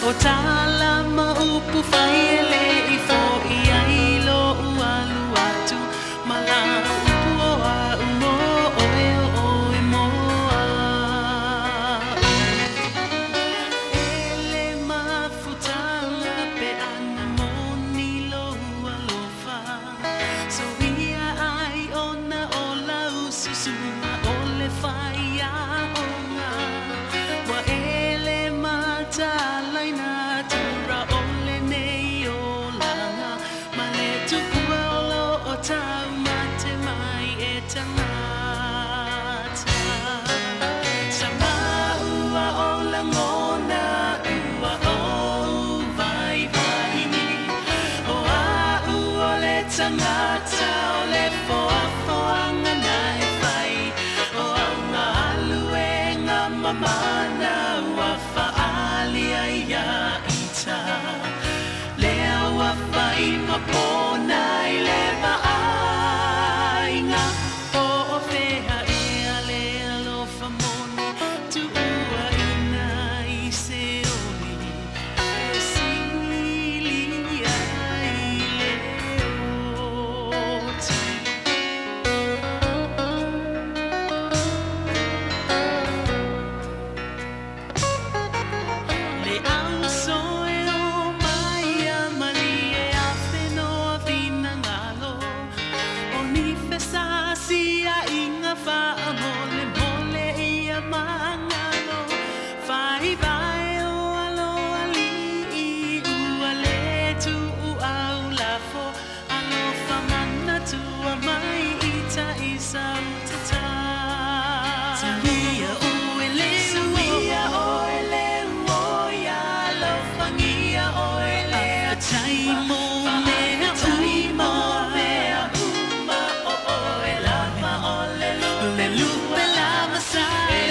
o tala ma upu fai e lē i foʻi ai loʻu alu atu ma la upu o a'u mo oe o oe mo a'u e le mafutaga pe ana moni lou alofa soia ai ona o lau susuga o le faiaoga ua e le matalaina tura o lenei olaga ma le tupua o loo taumate mai e tagata sa maua o lagona ua ou vaivai o a'u o le tagata o le foafoaga na e fai o au galuega mamana ua faaalia ia ita lea ua fai ma pona i le vaaiga po o fea ea le alofa moni tuuaina i se oli e sili ai le oti. Le auso e o mai a malie a whenua finangalo O ni fesasia inga wha mole mole ia mangalo Fai vai o alo ali i ua le tu au lafo Alofa mana tua mai ita i sau tata Tuia o ele Tuia o ele o ia alofangia o ele Tai mo mea uma mea uma o oe lava o le lupe lupe lava sa e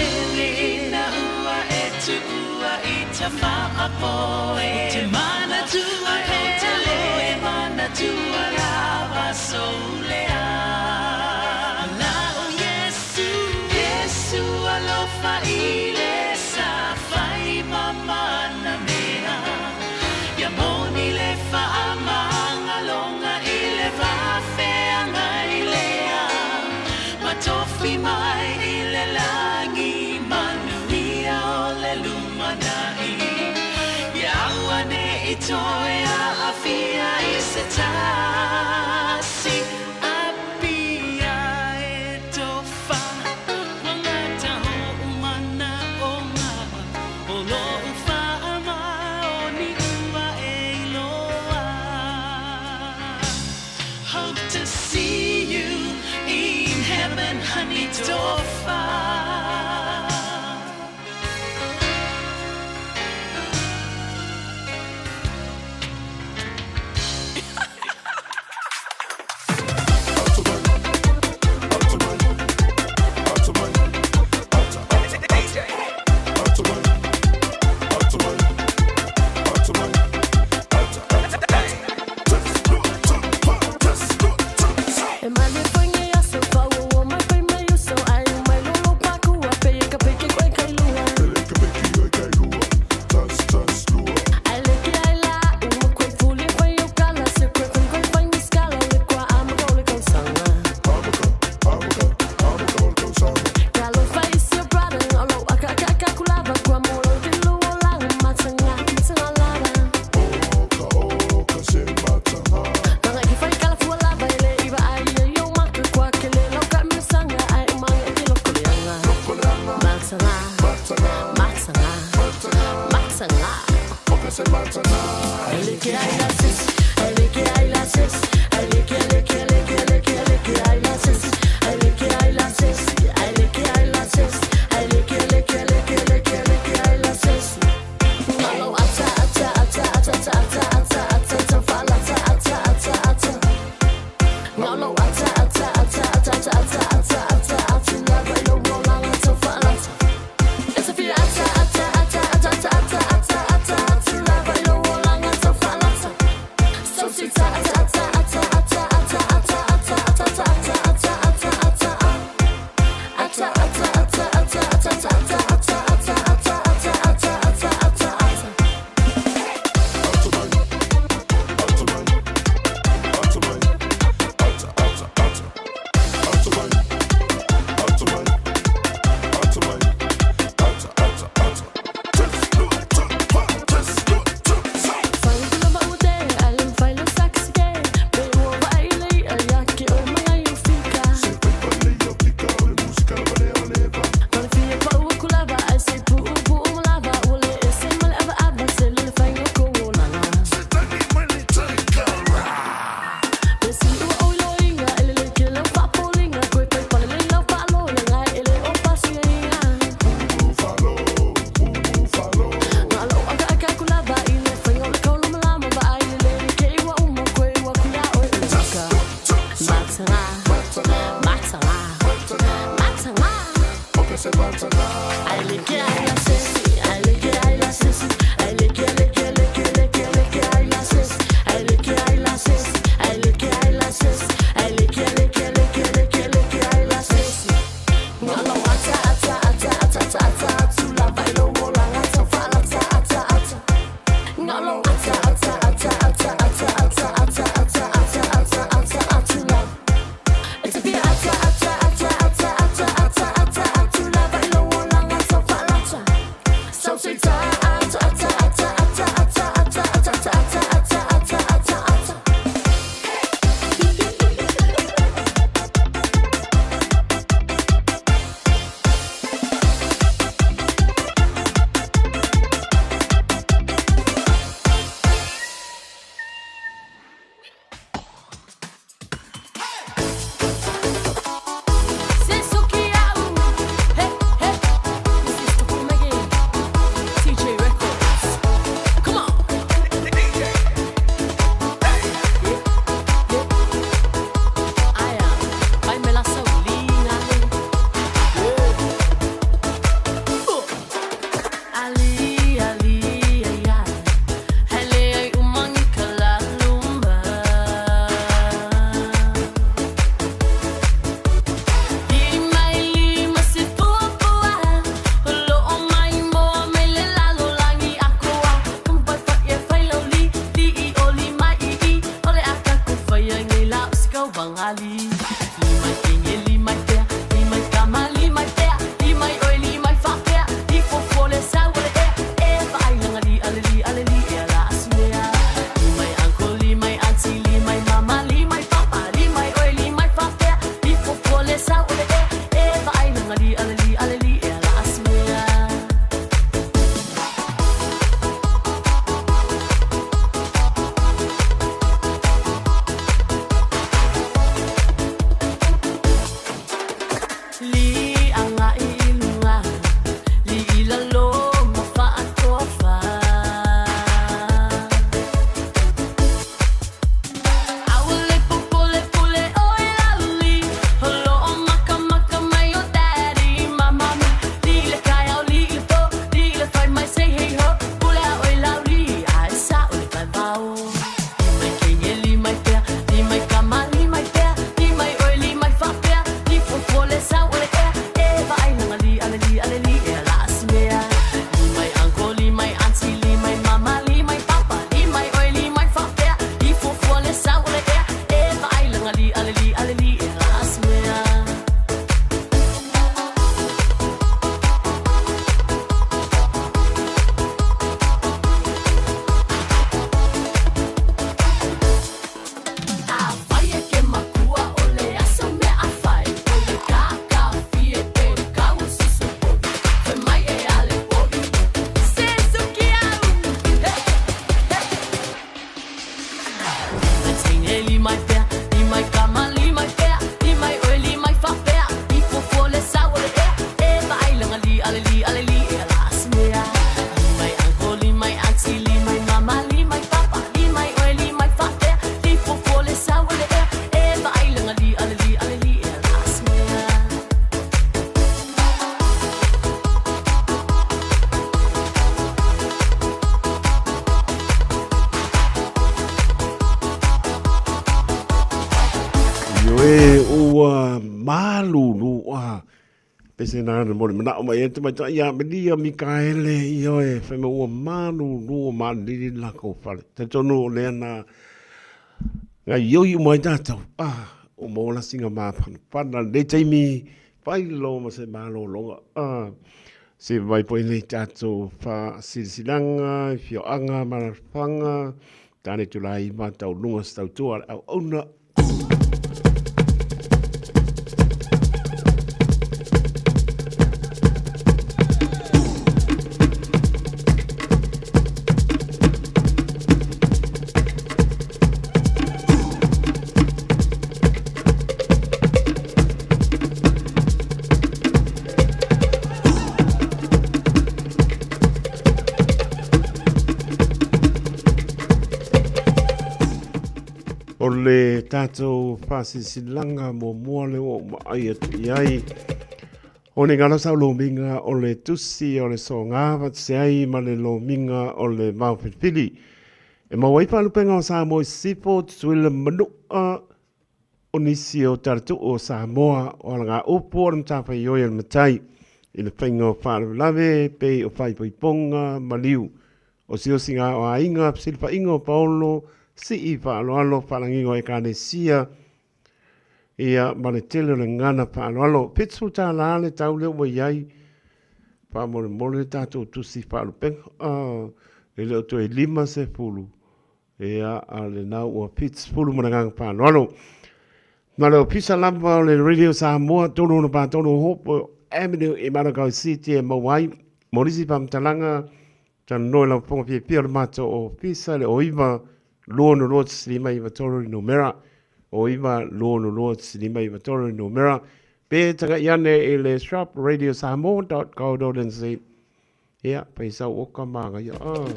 ina ua e tuua i ta faapoe te mana tua pele mana tua lava soulea Lao Yesu Yesu alofa i le sa fai mamana mea Ia moni le faamagaloga i le vaafeagai lea Matofi mai i le lagi manuia o le lumanai Ia auaneʻi toe aafia i se tasi Apia e tofa Wangata ho umana o ngā O loʻu faamaoni ua e iloa Hope to see you in heaven, honey, Tofa. Pese na na mo le manao mai e te mai ia Amelia Mikaele ioe fai mai ua malulu ua malili le lakou fale. Talitonu o lea na gaioi uma ai tatou, ah, ua maua lasiga mafanafana lenei taimi, fai loa ma se malologa. Ah, se vai po i nei tatou faasilasilaga i fioaga ma alaalafaga, tane tulai ma tauluga se tautua a le auauna. O le tatou faasilasilaga muamua lea ua ou vaai atu i ai, o le galo sau lomiga o le tusi o le soga faatasi ai ma le lomiga o le vaofilifili. E maua ai faalupega o Samoa i Sisifo, Tutuila, Manua, o nisi o talatuu o Samoa o alagaupu o le matafaioi a le matai i le faiga o faalavelave pei o faaipoipoga, maliu, osiosiga o aiga, fesilafaiga o paolo, sii faaaloalo, faalagiga o Ekalesia, ia ma le tele o le gagana faaaloalo. $70 le tau lea ua i ai. Faamolemole le tatou tusi faalupega. Ah, e le o toe 50, ia, a o lena ua 70 ma le agaga faaaloalo. Ma le ofisa lava o le Radio Samoa, 363 Hope Avenue i Manukau City e maua ai. Mo nisi faamatalaga, talanoa i lau fofoga fiafia o le matou ofisa i le 09 262 593 le numera, 09 262 593 le numera, pe tagai ane i le shop radiosamoa.co.nz. Ia, fai sau oka māngaia. Ah.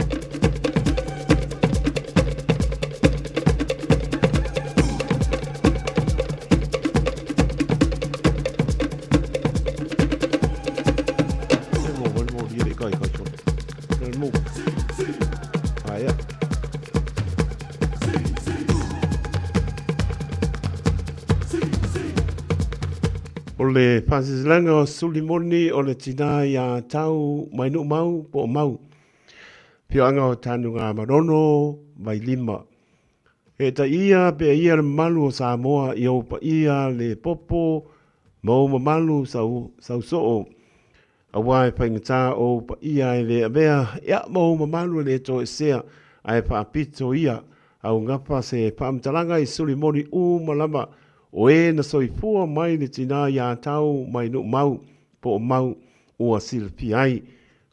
O le faasilasilaga o Sulimoni o le tinā iā Tau Mainuumau po o Mau, afioaga o Tanugamanono, Vailima. E taia pea ia le mamalu o Samoa i ou paia le popo ma ou mamalu sau, sausoo. Aua e faigata ou paia e le avea, ia ma ou mamalu e le toesea, ae faapito ia au gafa se faamatalaga i Sulimoni uma lava o e na soifua mai le tinā iā Tau mai Nuumau po o Mau ua silafia ai.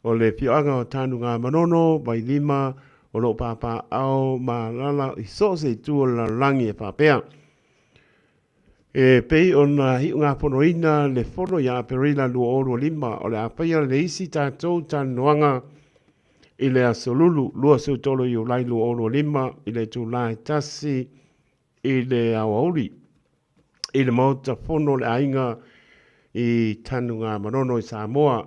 O le afioaga o Tanugamanono, Vailima, o lo o papaaao ma alaala i so o se itu o le lalolagi e faapea. E pei ona iugafonoina le fono ia Aperila 2025, o le a faia le isi tatou talanoaga i le Aso Lulu 23 Iulai 2025 i le itula e 1 i le aoauli i le Maota Fono o le Aiga i Tanugamanono i Samoa.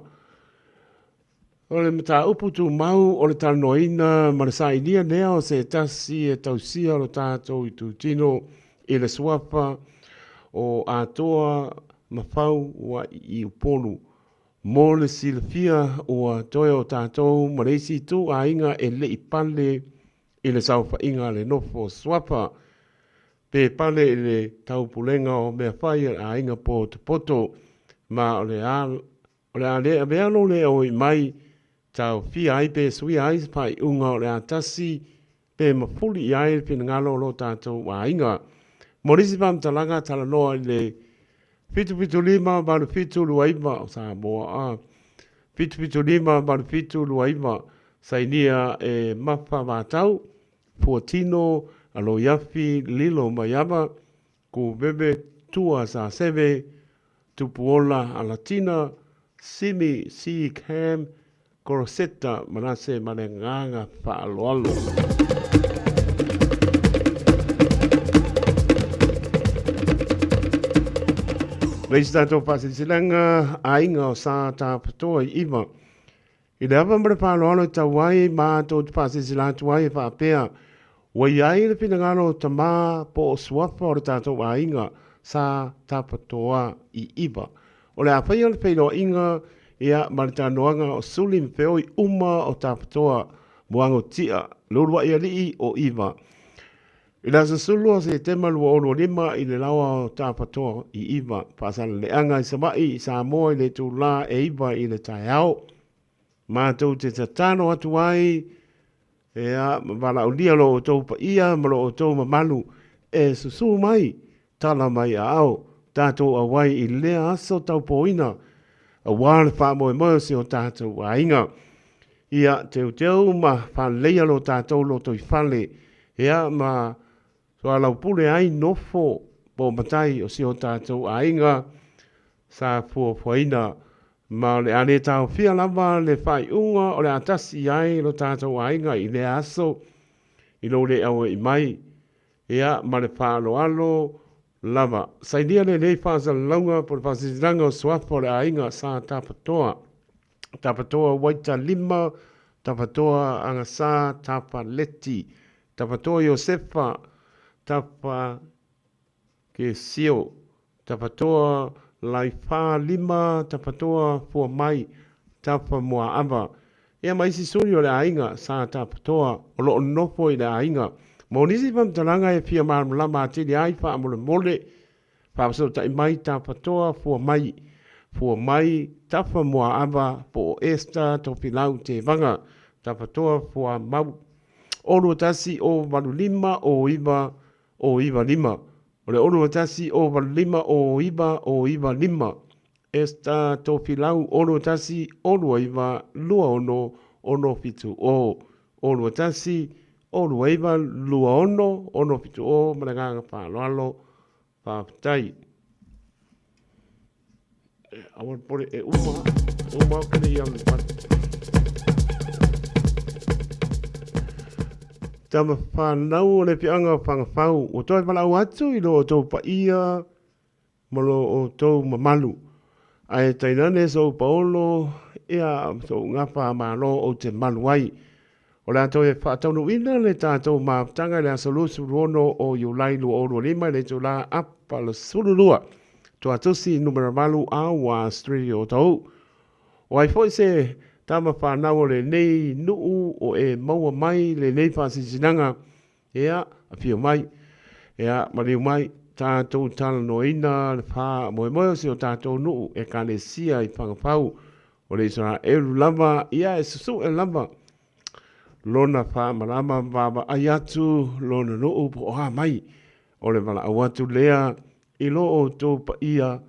O le mataupu tumau o le talanoaina ma le sailia lea o se tasi e tausia lo tatou itutino i le suafa o Atoa ma Fau ua i Upolu. Mo le silafia ua toe o tatou ma le isi itu aiga e le i pale i le saofaiga a le nofo suafa pe pale i le taupulega o mea fai a le aiga potopoto ma o le a O le a le avea lo le oi mai, taofia ai pe suia ai se faaiuga o le a tasi pe mafuli i ai le finagalo o lo tatou aiga. Mo nisi faamatalaga, talanoa i le 775 8729 o Samoa a 775 8729 sainia e Mafa Vatau, Fuatino, Aloiafi Lilo Maiava, Kuveve Tua Saseve, Tupuola Alatina, Simi C. Cam, Koroseta Manase ma le agaga faaaloalo. Le isi tatou faasilasilaga, aiga o Sa Tapatoa i Iva. I le ava ma le faaaloalo e tau ai matou te faasilasila atu ai e faapea, ua i ai le finagalo o tama po o suafa o le tatou aiga sa tapatoa i Iva. O le a faia le feiloaiga ia ma le talanoaga o Suli ma Feoi uma o Tafatoa Moago Tia, le uluai alii o Iva. I le aso 10 o Setema 2025 i le laoa o Tafatoa i Iva, faasaleleaga i Savaii i Samoa i le itulā e 9 i le taeao. Matou te tatalo atu ai, ea, ma valaaulia lo outou paia ma lo outou mamalu e susū mai, tala mai aao, tatou auai i lea aso taupōina, aua le faamoemoe o si o tatou aiga. Ia teuteu ma faaleleia lo tatou lotoifale, ea, ma soalaupule ai nofo po o matai o si o tatou aiga sa fuafuaina. Ma o le a le taofia lava le faaiuga o le a tasi i ai lo tatou aiga i lea aso i lou le aua'i mai, ia, ma le faaaloalo lava. Sainia lenei faasalalauga po o le faasilasilaga o suafa o le aiga sa Tafatoa. Tafatoa Waita Lima, Tafatoa Agasā, Tafa Leti, Tafatoa Iosefa, Tafa Kesio, Tafatoa Laifā Lima, Tafatoa Fuamai, Tafa Muaava. Ia ma isi sui o le aiga sa Tafatoa o lo o nofo i le aiga. Mo nisi faamatalaga e fia malamalama atili ai faamolemole, Faafesootai mai Tafatoa Fuamai, Fuamai Tafa Muaava po o Esther Tofilau Tevaga, Tafatoa Fuamau, o 21 o 85 o 9 o 95. O le o 21 o 85 o 9 o 95. Esther Tofilau o 21 o 29 26 67 o. O 21 o 29 26 67 o ma le agaga faaaloalo. Faafetai. Aua le pole e uma, uma au kene i au le pale. Tama whanau o le whianga o Whangawhau, o toi walau atu i lo o tau paia ma lo o tau mamalu. Ae tainane sou paolo, ia sou ngawha malo o te malu ai. O le a toe faataunuuina le tatou mafutaga i le aso 26 o Iulai 2025 i le itulā apa le 12, Tuatusi numera 8 Awa Street o Otahuhu. O ai foi se tama fanau o lenei nuu o e maua mai lenei faasinasinaga, ea, afio mai, ea, maliu mai, tatou talanoaina le faamoemoe o si o tatou nuu Ekalesia i Fagafau. O le Isaraelu lava, ia e susu'e lava lona faamalama ma vaavaai atu lona nuu po o a mai. O le valaau atu lea i lo outou paia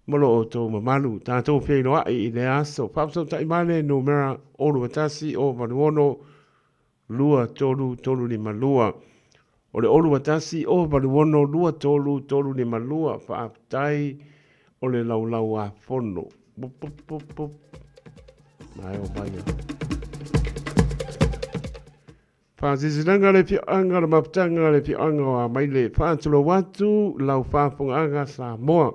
ma lo outou mamalu. Tatou feiloai i lea aso. Faafesootai mai le numera 021 086 23352. O le 021 086 23352. Faafetai o le laulau-a-fono. Pup, pup, pup, pup. Mai o mai. Whaasisilaga le fioanga le mafutaga le fioanga o Amaile. Whaatulou atu lau faafogaaga Samoa.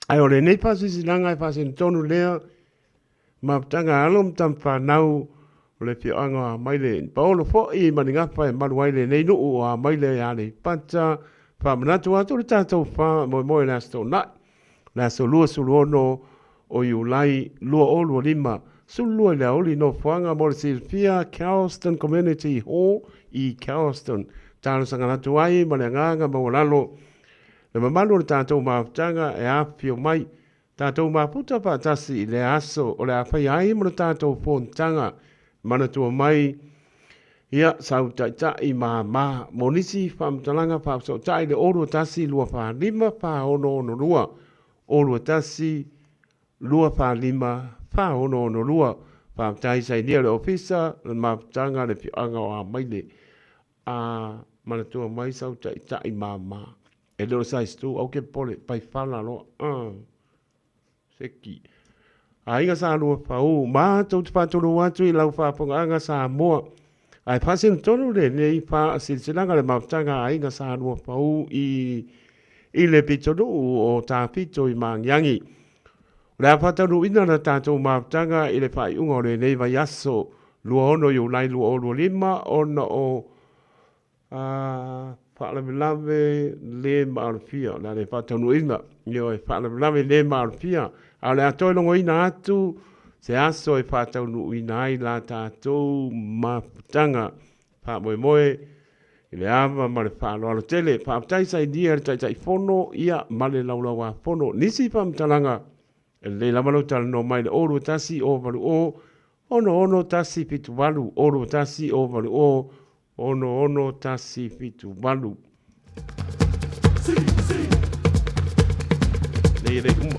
Ae o lenei faasisilaga e faasenotonu lea mafutaga alo ma tamafanau o le afioaga o Amaile. Paolo foi ma ni gafa e malu ai lenei nuu o Amaile ia Aleipata. Faamanatu atu le tatou faamoemoe i le Aso Toonai, le aso 26 o Iulai 2025, 12 i le aoauli nofoaga mo le silafia Carlston Community Hall i Carlston. Talosaga atu ai ma le agaga maualalo Le mamalu o le tatou mafutaga e afifio mai, tatou mafuta faatasi i lea aso o le a faia ai ma le tatou fonotaga. Manatua mai, ia, sau taitai māmā mo nisi faamatalaga faafesootai le 021 245 4662, 021 245 4662. Faafetai sainia le Ofisa, le mafutaga, le afioaga o Amaile. A manatua mai sau taitai mama. E le o le size 2, aua ke popole, paifala loa. Uh. Seki. Aiga sa lua pau, matou te faatulou atu i lau faafogaaga Samoa. Ae faasino tonu lenei faasilasilaga le mafutaga a Aiga sa lua pau i i le pitonuu o Tafito i Magiagi. O le a faataunuuina la tatou mafutaga i le faaiuga o lenei vaiaso 26 Iulai 2025 ona o faalavelave le maalofia. O le a le faataunuuina, ioe, faalavelave le maalofia. A o le a toe logoina atu se aso e faataunuuina ai la tatou mafutaga. Faamoemoe i le ava ma le faaaloalo tele. Faafetai sainia le Taitaifono ia ma le Laulauafono. Nisi faamatalaga e lelei lava lou talanoa mai i le 021 080 66178, 021 080 66178. Nei e lei uma.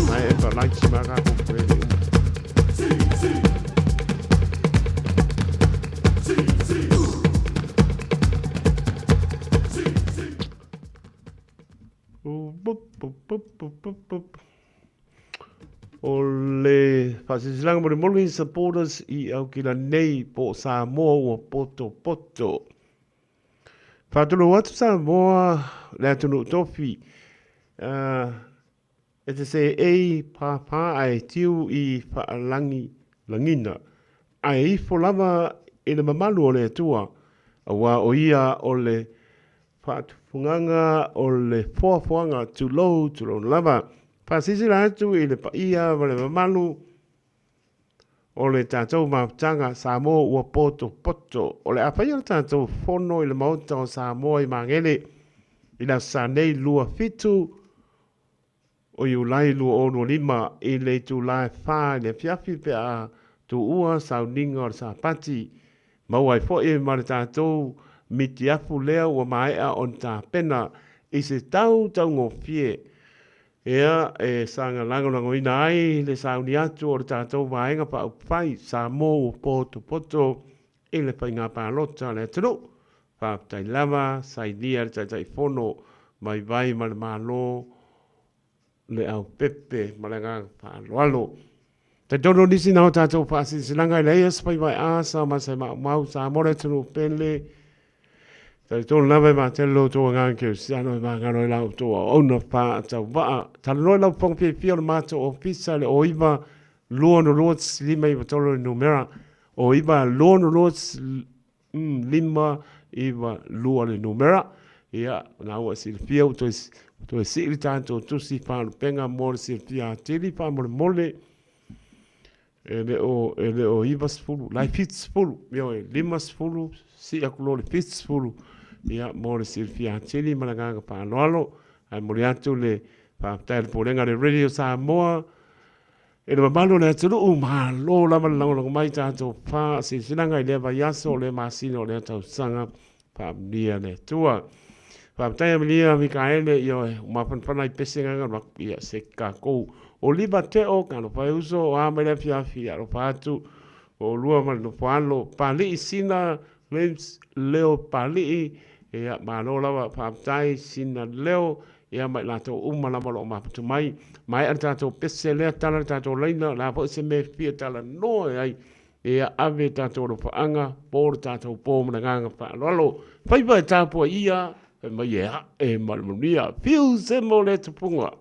Mai e pa laiti ma ka ko e lei uma. O le faasilasilaga molimoli supporters i Aukila nei po o Samoa ua potopoto. Faatulou atu Samoa le atunuu tofi. E te seei pāpā ae tiu i faalagi lagina, ae ifo lava i le mamalu o le Atua, aua o ia o le faatufugaga o le foafoaga, tulou, tulou lava. Faasilasila atu i le paia ma le mamalu o le tatou mafutaga Samoa ua potopoto. O le a faia le tatou fono i le Maota o Samoa i Magele i le Aso Sa nei 27 o Iulai 2025 i le itula e 4 i le afiafi pe a tuua sauniga o le Sapati. Maua ai foi ma le tatou mitiafu lea ua maea ona tapena i se tau taugofie ea e saga lagolagoina ai le sauni atu o le tatou Vaega Faaupufai Samoa ua potopoto i le faiga palota a le atunuu. Faafetai lava, sainia le Taitaifono vaivai ma le Malo Leaupepe ma le agaga faaaloalo. Talitonu o nisi na o tatou faasilasilaga e leai aso faiva e asa ma se maumau Samoa le atunuu pele. Talitonu lava e matele lo outou agaga kerisiano e magalo ai la outou auauna faatauvaa. Talanoa i lau fofoga fiafia o le matou ofisa i le 09 262 593 le numera 09 262 592 le numera. Ia, na ua silafia ua toe, toe sii le tatou tusi faalupega mo le silafia atili faamolemole. E le o, e le o 90, la e 70, ioe, 50, sii atu loa le 70, ia, mo le silafia atili ma le agaga faaaloalo. Ae momoli atu le faafetai a le Pulega a le Radio Samoa, E le mamalu o le atunuu, malo lava le lagolago mai i tatou faasilasilaga i lea vaiaso, o lea masina, o lea tausaga. Faamanuia le Atua. Faafetai Amelia Mikaele, ioe, ua mafanafana ai pese gaga alu atu, ia se kakou. Oliva Teo, talofa e uso, o a mai le afiafi, alofa atu, o olua ma le nofo alo, Pali'i Sina, James Leo Pali'i, ia, malo lava, faafetai Sina Leo, ia ma i latou uma lava o lo o mafutu mai. Maea le tatou pese lea, tala le tatou laina, o le a foi se mea e fia talanoa ai, ia ave tatou alofaaga, po le tatou po ma le agaga faaaloalo. Faiva e tapuai ia, fai mai e ae ma le manuia. Fiu se mo le tupuga.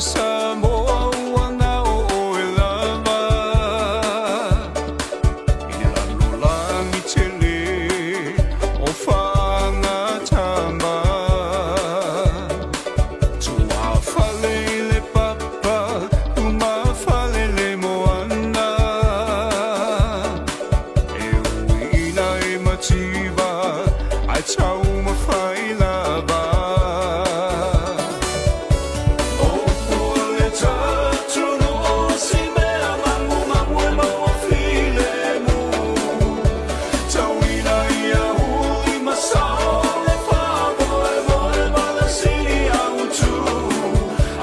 Samoa ua na o oe lava I le lalolagi tele o faagatama Tuafale i le papa lumafale le moana E uiina e mativa ae taumafai lava O le tatunuu o si mea magumagu e maua filemu Tauina ia uli ma sao le faamoemoe ma le sili autu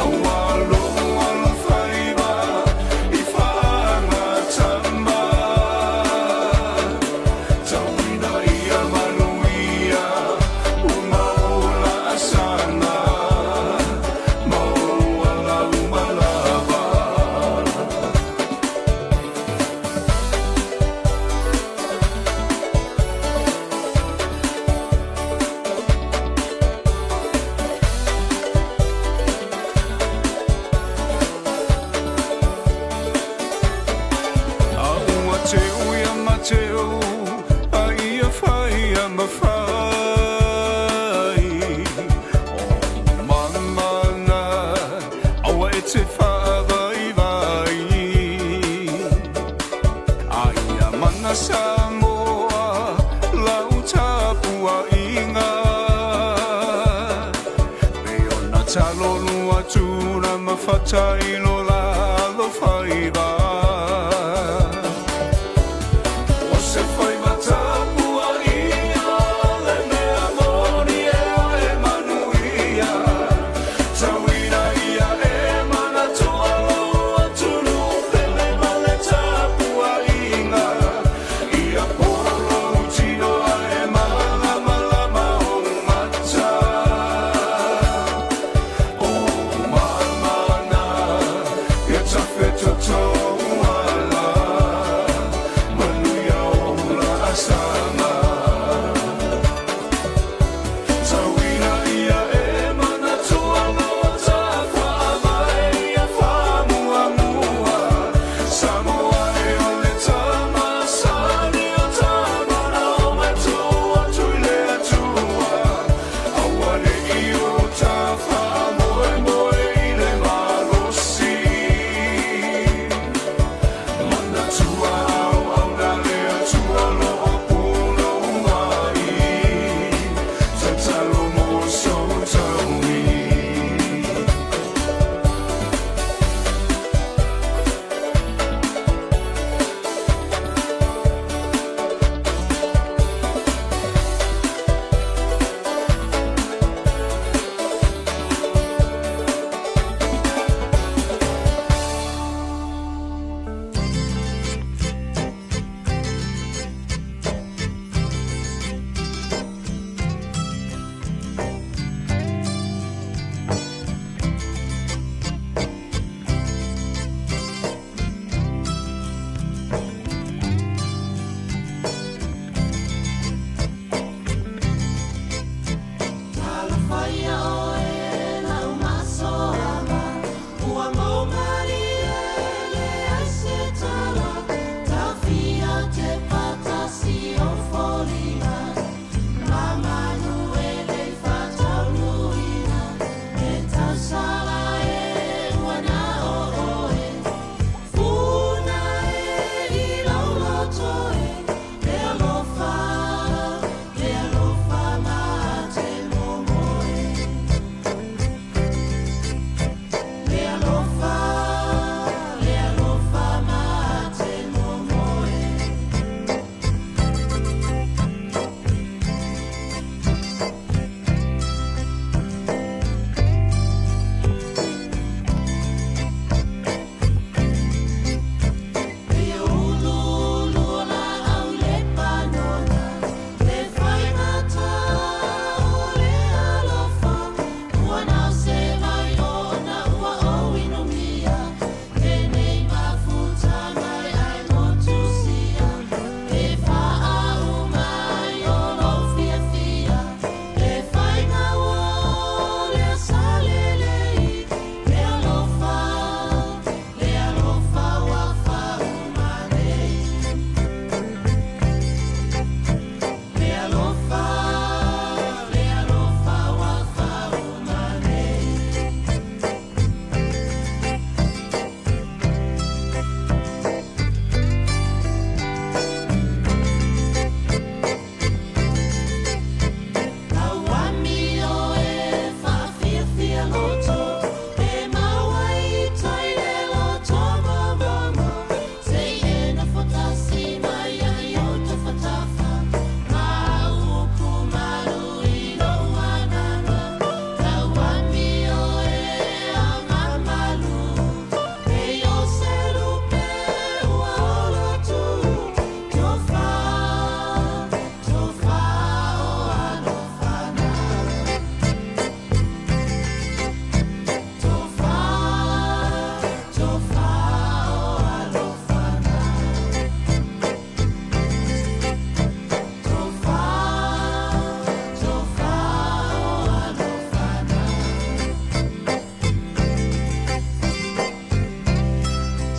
Aua lou alofaiva i faagatama Tauina ia manuia uma o laasaga Ma ou ala uma lava. A ua teu ia Mateo a ia fai ia ma fai O mamana aua e te faavaivai A ia mana Samoa lau tapuaiga Pei ona talolu atu na mafata i lo la alofaiva O se faiva tapuaia le mea moni e e manuia Tauina ia e manatua lou atunuu pele ma le tapuaiga Ia polo tino ae malamalama ou mata O mamana.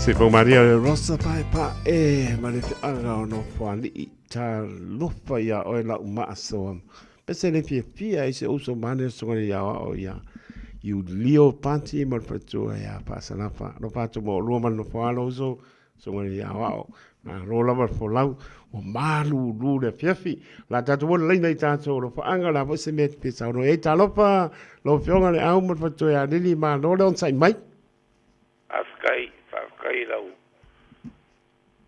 Se pau maria le Rosa pae pa e ma le feaga o Nofoalii talofa ia oe lau maasoa. Pese le fiafia i se uso mane o susuga le aoao ia Iulio Pati ma le faletua ia Faasalafa. Alofa atu mo oulua ma le nofoalo uso susuga le aoao. Malo lava le folau ua malulu le afiafi. O le a tatou o le laina i tatou alofaaga, o le a foi se mea e te fia saunoa i ai. Talofa lau Afioga le Au ma le faletua ia Lili, malo le onosai mai. Faafetai, faafetai i lau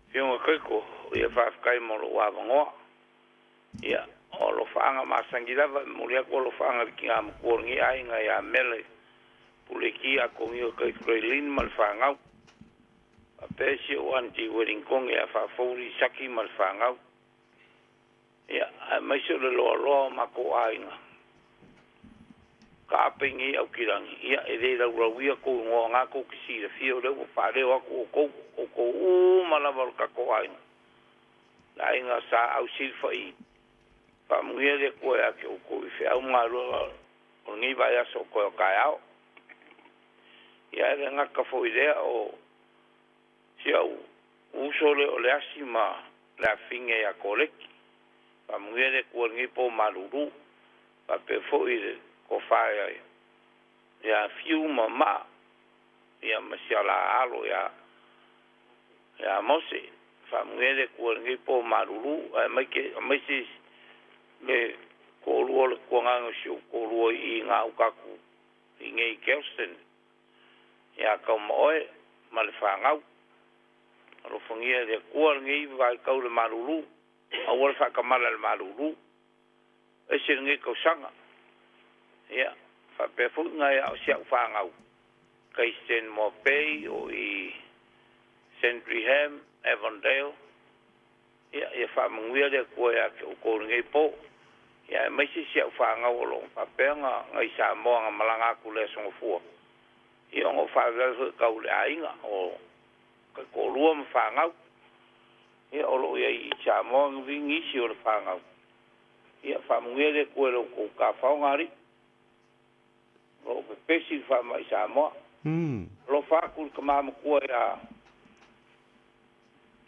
Afioga Kaiko, ia faafetai mo lou avanoa. Ia, o alofaaga masani lava, e momoli atu alofaaga i le tina matua o lenei aiga ia Mele Puleki Akonio Kaikoilin ma le fanau. Faapea si ou aunty Wellington ia Faafouli Isaki ma le fanau. Ia, aemaise o le loaloa o matou aiga, taape i nei Aukilani, ia, e le laulauia tou igoa o na tou te silafia o lea ua faaleo atu outou, outou uma lava o le tatou aiga, le aiga Sa Ausilfa i Faamanuia le Atua ia te outou i feau ma galuega o lenei vaiaso o toe o taeao. Ia, e le gata foi i lea o si au uso lea o Leasi ma le afafine ia Koleki. Faamanuia le Atua i lenei po malulu. Faapea foi le tofa ia Fiu ma Maa, ia ma si ala alo ia Mose. Faamanuia le Atua i lenei po malulu, aemaise le toalua o le tuagaga o si ou toalua i gauta atu i nei i Kelston, ia Taumaoe ma le fanau. Alofagia e le Atua lenei vaitau i le malulu, aua le faatamala i le malulu. Ese lenei tausaga. Ia, faapea foi nai a o si au fanau, Kaisten Moapei o i Sandringham, Avondale. Ia, ia faamanuia le Atua ia te outou i lenei po. Ia, aemaise si au fanau o lo o faapea ona nai Samoa na malaga atu i le Aso Gafua. Ia, ona o faalavelave foi tau i le aiga o taitoalua ma fanau. Ia, o lo o i ai i Samoa nisi o le fanau. Ia, faamanuia le Atua i lo outou tafaoga alii. O lo o pepesi le faamai i Samoa. Alofa atu i le tama matua ia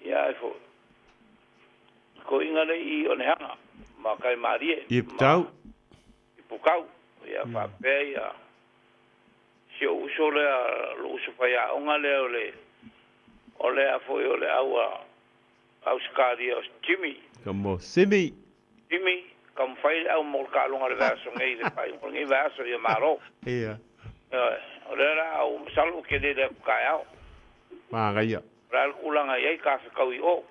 ia ai foi. Toeaina lea i Onehaga ma Kaimalie. I Putau. I Putau. Ia faapea ia si ou uso lea, lou uso faiaoga lea o le o lea foi o le au a Ausetalia o Jimmy. Come on, Simi. Jimmy, taumafai le au mo le taaloga i le vaiaso nei i le faaiuga o lenei vaiaso ia malo. Ia. Ioe, o lea la au masalo ou te lele atu taeao. Manaia. O le a le tulaga e i ai ta fetau i o?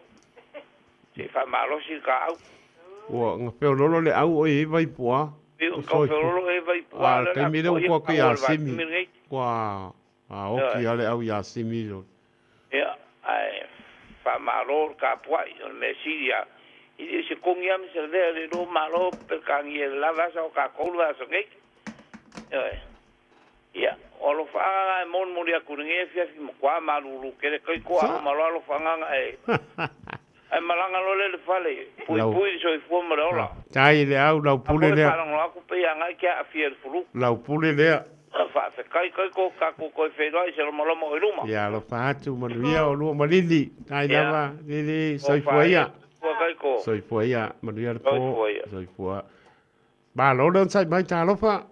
Se i faamalosi le ta au. Ua gafeololo le au o i ai Vaipuā. Pei o gafeololo e Vaipuā A le taimi lea ua tuu atu ia Simi. Ua oki lava le au ia Simi. Ia, ae faamalo le tapuai, o le mea sili lava, e le o se kogi lava ma se lavea le iloa malo Peretania i le la vaiaso a o tatou le vaiaso nei. Ioe. Ia, o alofaaga na e molimoli atu i lenei afiafi, matua malulu tele kaiko a uma loa alofaaga na e ae malaga loa lea i le fale, puipui le soifua ma le ola. Tai le au lau pule lea. A faalogologo atu pei agai ke aafia i le flu. Lau pule lea. Faafetai kaiko tatou toe feiloai i se lomaloma o i luma. Ia alofa atu manuia olua ma Lili. Tai lava Lili soifua ia. Soifua kaiko. Soifua ia manuia le po. Soifua. Malo le onosai mai talofa.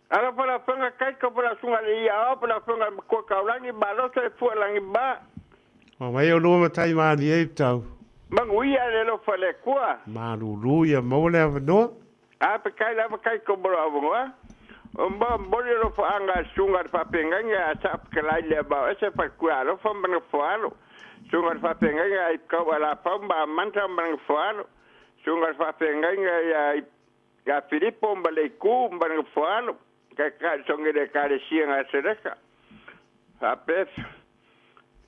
Alofa lau Afioga Kaiko po lau Susuga le Ia po lau Afioga le Matua Kaulagi malo soifua lagi ma. O mai olua matai malie i tau. Manuia le alofa o le Atua. Malulu ia maua le avanoa. A pekai lava Kaiko mo lou avanoa. O mo momoli alofaaga a le Susuga a le Faafeagaiga a Saafetalai le Avao Ese Falekua Alofa ma Nofoalo. Susuga a le Faafeagaiga a Ipukau Alafau ma Amanda ma Nofoalo. Susuga a le Faafeagaiga ia Ia Filipo ma Leiku ma Nofoalo, taitai sogi le Ekalesia Nasereta, faapea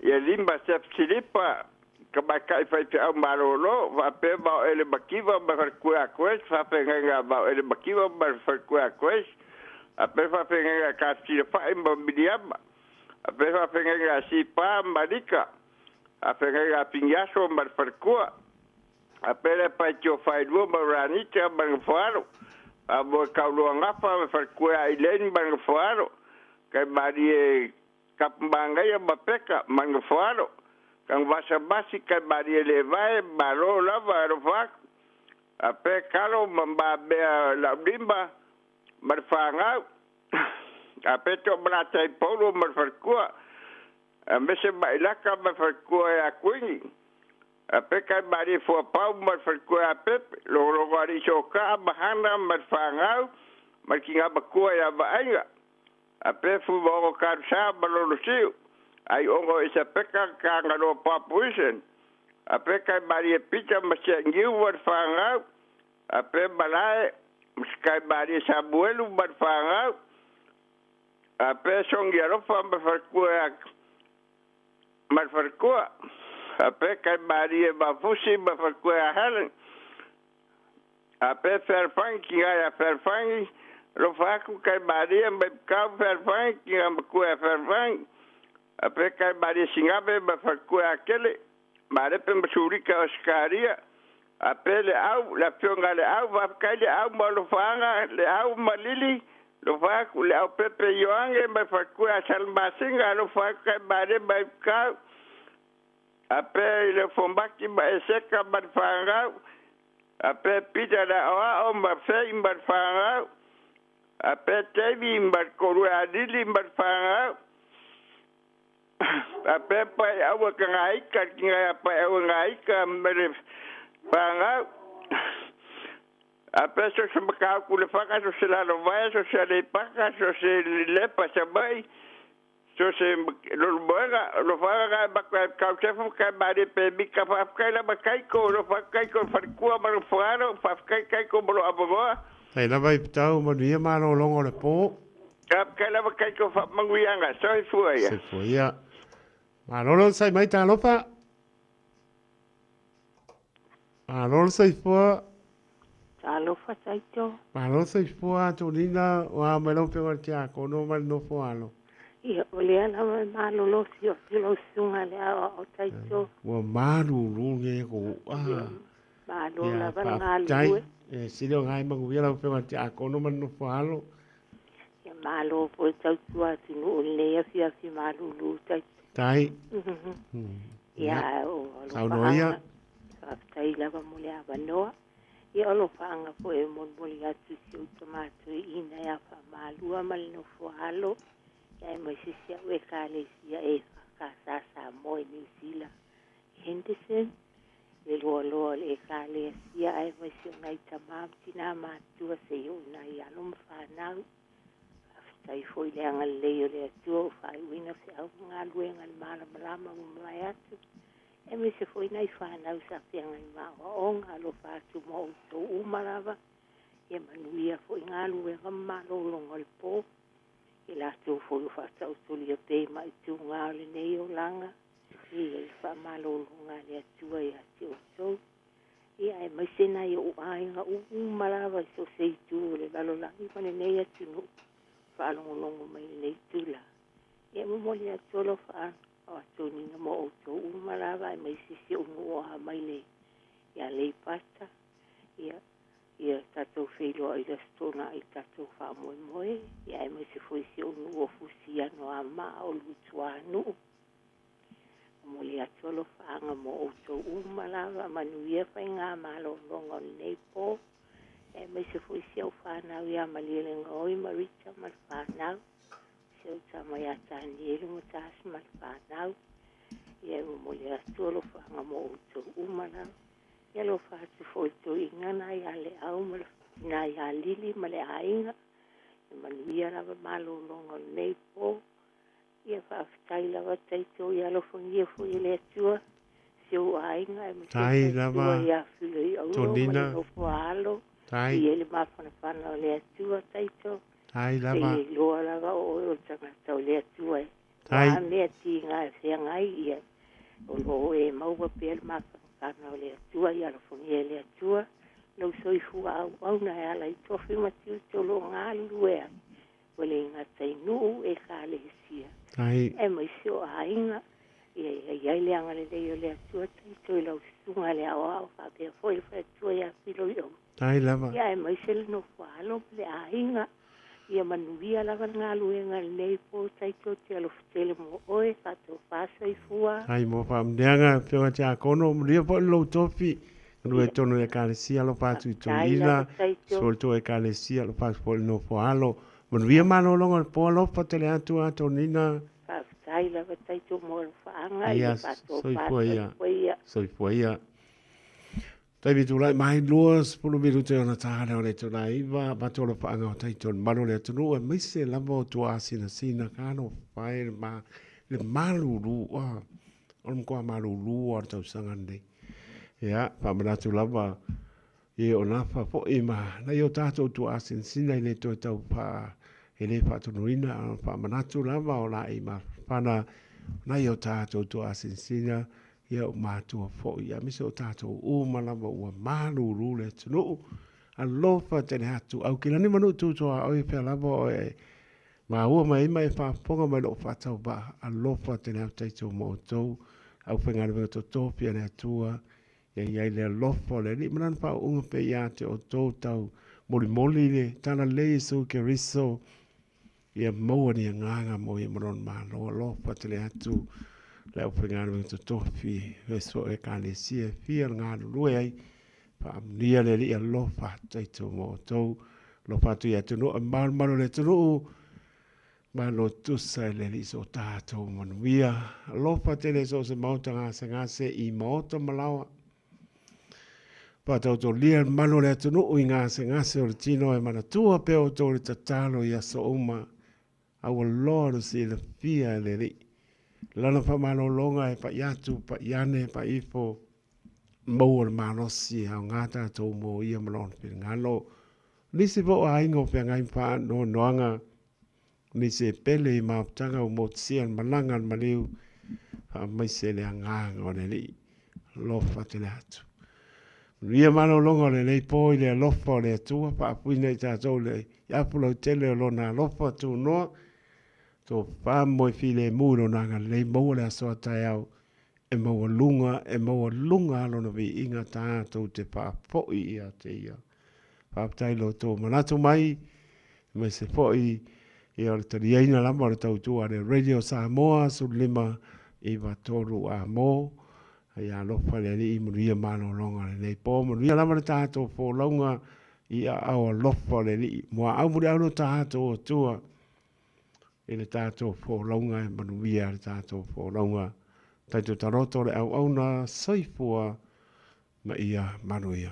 ia Lima Sef Silipa, tamaitai faifeau malolo, faapea Vaoele Mativa ma Faletua Grace, faafeagaiga a Vaoele Mativa ma Faletua Grace, faapea faafeagaiga a Tafsilafai ma Miliama, faapea faafeagaiga a Sipa ma Lika, faafeagaiga a Piniaso ma le Faletua. A pele pai tio failua ma Ranita ma Nofoalo, a mo e Kauloa Gafa ma Faletua Ailen ma Nofoalo, kai malie Kapumangaia ma Peka ma le Nofoalo. Tanuvasavasi kai malie levae malo lava alofa atu. Ape Kalo ma Mamea Laulima ma le fanau. Ape Toomalatai Paulo ma le falekua. Aemaise Mailaka ma le falekua ia Kuini. Ape kai malie Fuapau ma le falekua ia Pepe. Logologo alii Sokaa ma Hana ma le fanau ma le tigamatua ia Vaaiga. Ape Fuimaono Kalusa ma Lolosiu. Aiono Isapeka Kagaloa Papuisen. Ape kai malie Pita ma Siagiu ma le fanau. Ape Malae ma kai malie Samuelu ma le fanau. Ape Sogi Alofa ma falekua ma le falekua. Ape kai malie Mafusi ma falekua ia Helen. Ape Fealofani tiga ia Fealofani alofa atu kai malie ma Ipukau Fealofani tiga matua ia Fealofani. Ape kai malie Sigave ma falekua ia Kele. Malepe ma Sulika o Sikaria. Ape le au le afioga le au faafetai le au ma alofaaga le au ma Lili alofa atu le au Pepe Ioage ma falekua ia Salamasina alofa atu kai malie ma Ipukau. Ape i le Fomaki ma Eseka ma le fanau. Ape Pita le Aoao ma Fei ma le fanau. Ape Tevi ma le Kolua ia Lili ma le fanau. Ape Paeaua Kagaika le tiga ia Paeaua Gaika ma le fanau. Ape so se Matautu Lefaga so se Lalovaea so se Aleipata so se Lepa Savaii so se Leulumoega alofaga gae matou e Kausefu kai malie Pemika faafetai lava Taiko alofa atu Taiko i le falekua ma lou fagalo faafetai Taiko mo lou avanoa. Tai lava i pitau manuia malologa o le po. Faafetai lava Taiko faamanuiaga. Soifua ia. Soifua ia. Malolo le sai mai talofa. Malo le soifua. Talofa Taito. Malo le soifua Tolina o a mai lau afioga i le Tiakono ma le nofo alo. Ia, o lea lava e malolosi o si lau susuga le aoao Taito. Ua malulu nei ko a. Ia, malo Ia, lava le faafetai. galulue. E sili o ngai manuia lau afioga i le Tiakono ma le nofo alo. Ia, malo foi tautua atunuu i lenei afiafi malulu Taito. Tai. Ia, o Saunoa ia. alofaaga, faafetai lava mo le avanoa. Ia, o alofaaga foi e molimoli atu i si ou tamatoeaina ia Faamalua ma le nofo alo, ia aemaise si au Ekalesia EFKS Samoa i Niu Sila i Henderson, le loaloa o le Ekalesia aemaise o nai tama ma tinā matua seia oo i nai alo ma fanau. Faafetai foi i le agalelei o le Atua ua faaiuina feau ma galuega i le malamalama ua mavae atu, aemaise foi nai fanau sa feagai ma aoaoga. Alofa atu ma outou uma lava, ia manuia foi galuega ma malologa o le po, i latou foi o faataotolia pea i maituga o lenei olaga, e i ai le faamalologa a le Atua ia te outou. Ia, aemaise nai ou aiga uma lava i so o se itu o le lalolagi ma lenei atunuu, faalogologo mai i lenei itula. Ia, e momoli atu alofaaga o atoniga mo outou uma lava, aemaise si ou nuu o Amaile ia Aleipata. Ia, ia tatou feiloai i le Aso Toonai i le tatou faamoemoe, ia aemaise foi si ou nuu o Fusiano Amaa o Lutuanuu. Momoli atu alofaaga mo outou uma lava, manuia faiga malologa o lenei po, aemaise foi si au fanau ia Malielegaoi ma Rita ma le fanau, si ou tama ia Tanielu ma Tasi ma le fanau. Ia, e momoli atu alofaaga mo outou uma lava. Ia alofa atu foi i toeaiina na ia Leau ma le tina ia Lili ma le aiga. Ia manuia lava malologa o lenei po. Ia faafetai lava Taito, ia alofagia foi e le Atua si ou aiga aemaise Tai le lava faletua ia Filei Aulo ma le Tonina. nofo a alo. Tai. I ai le mafanafana o le Atua Taito. Tai Se lava. i iloa lava o oe o le tagata o le Atua e. O Tai. a mea tiga e feagai ia, o lo o e maua pea le mafanafana o le Atua. Ia alofagia e le Atua lou soifua auauna e ala i tofi ma tiute o lo o galulue ai, ua le gata i nuu Ekalesia, Tai. aemaise o aiga. Ia i ai le agalelei o le Atua Taito i lau susuga le aoao faapea foi le faletua ia Filoiou. Tai lava. Ia aemaise le nofo alo ma le aiga. Ia manuia lava le galuega i lenei po Taito te alofa tele mo oe faatofa soifua. Ai mo faamanuiaga Afioga Tiakono, manuia foi le lou tofi, galue tonu i Ekalesia, alofa atu i toeaina, soa le tou Ekalesia, alofa atu foi i le nofo alo. Manuia malologa o le po, alofa tele atu a Tonina. Faafetai lava Taito mo alofaaga, ia faatofa soifua ia. Soifua ia. Taimi tulai mai 20 minute ona ta lea o le itula e 9, avatu alofaaga o taito i le malu o le atunuu aemaise lava o tuaasinasina ka alofa e le malulu a o le matua malulu a o le tausaga lenei. Ia, faamanatu lava e o nafa foi ma nai o tatou tuaasinasina e le toe tau faa e le faatonuina a faamanatu lava o laei mafana nai o tatou tuaasinasina Ia o matua foi, aemaise o tatou uma lava ua malulu le atunuu. Alofa tele atu, Aukilani ma Nuu Tutoaoi, fea lava oe e maua mai ai ma e faafofoga mai lou faatauvaa. Alofa tele atu tatou ma outou, aufaigaluega totofi a le Atua, ia i ai le alofa o le Alii ma Lana faauuga pea ia te outou tau molimoli le talalelei Iesu Keriso. Ia maua ni agaga mo ia ma lona Malo. Alofa tele atu le aufaigaluega totofi e so ekalesia e fia le galulue ai. Faamanuia le Alii alofa atu tatou ma outou. Alofa atu i atunuu e malumalu o le atunuu. Malo tusa i le Alii so tatou manuia. Alofa tele so o se maota gasegase i maota ma laoa. Faataotolia le malu o le atunuu i gasegase o le tino e manatua pea outou le tatalo i aso uma, a ua loa le silafia e le Alii. Lana faamalologa e pai atu, pai ane, pai ifo, maua le malosi e aoga tatou mo ia ma lona finagalo. Nisi foi o aiga o feagai ma faanoanoaga, Nisi e pele i mafutaga ua motusia le malaga a le maliu, faamaise le agaga o le Alii. Alofa tele atu. Manuia malologa o lenei po i le alofa o le Atua, faapuina i tatou le afu lautele o Lona alofa tunoa, tofa moe filemu i Lona agalelei, maua le aso a taeao e maualuga, e maualuga lona viiga tatou te faafoi ia te Ia. Faafetai i lo outou manatu mai, aemaise foi ia o le taliaina lava o le tautua a le Radio Samoa 15 93 a mo. Ia alofa le Alii, manuia malologa o lenei po, manuia lava le tatou folauga i aao alofa o le Alii. Muaau muliau lo tatou Atua i le tatou folauga e manuia le tatou folauga. Taito taloto le auauna, soifua ma ia manuia.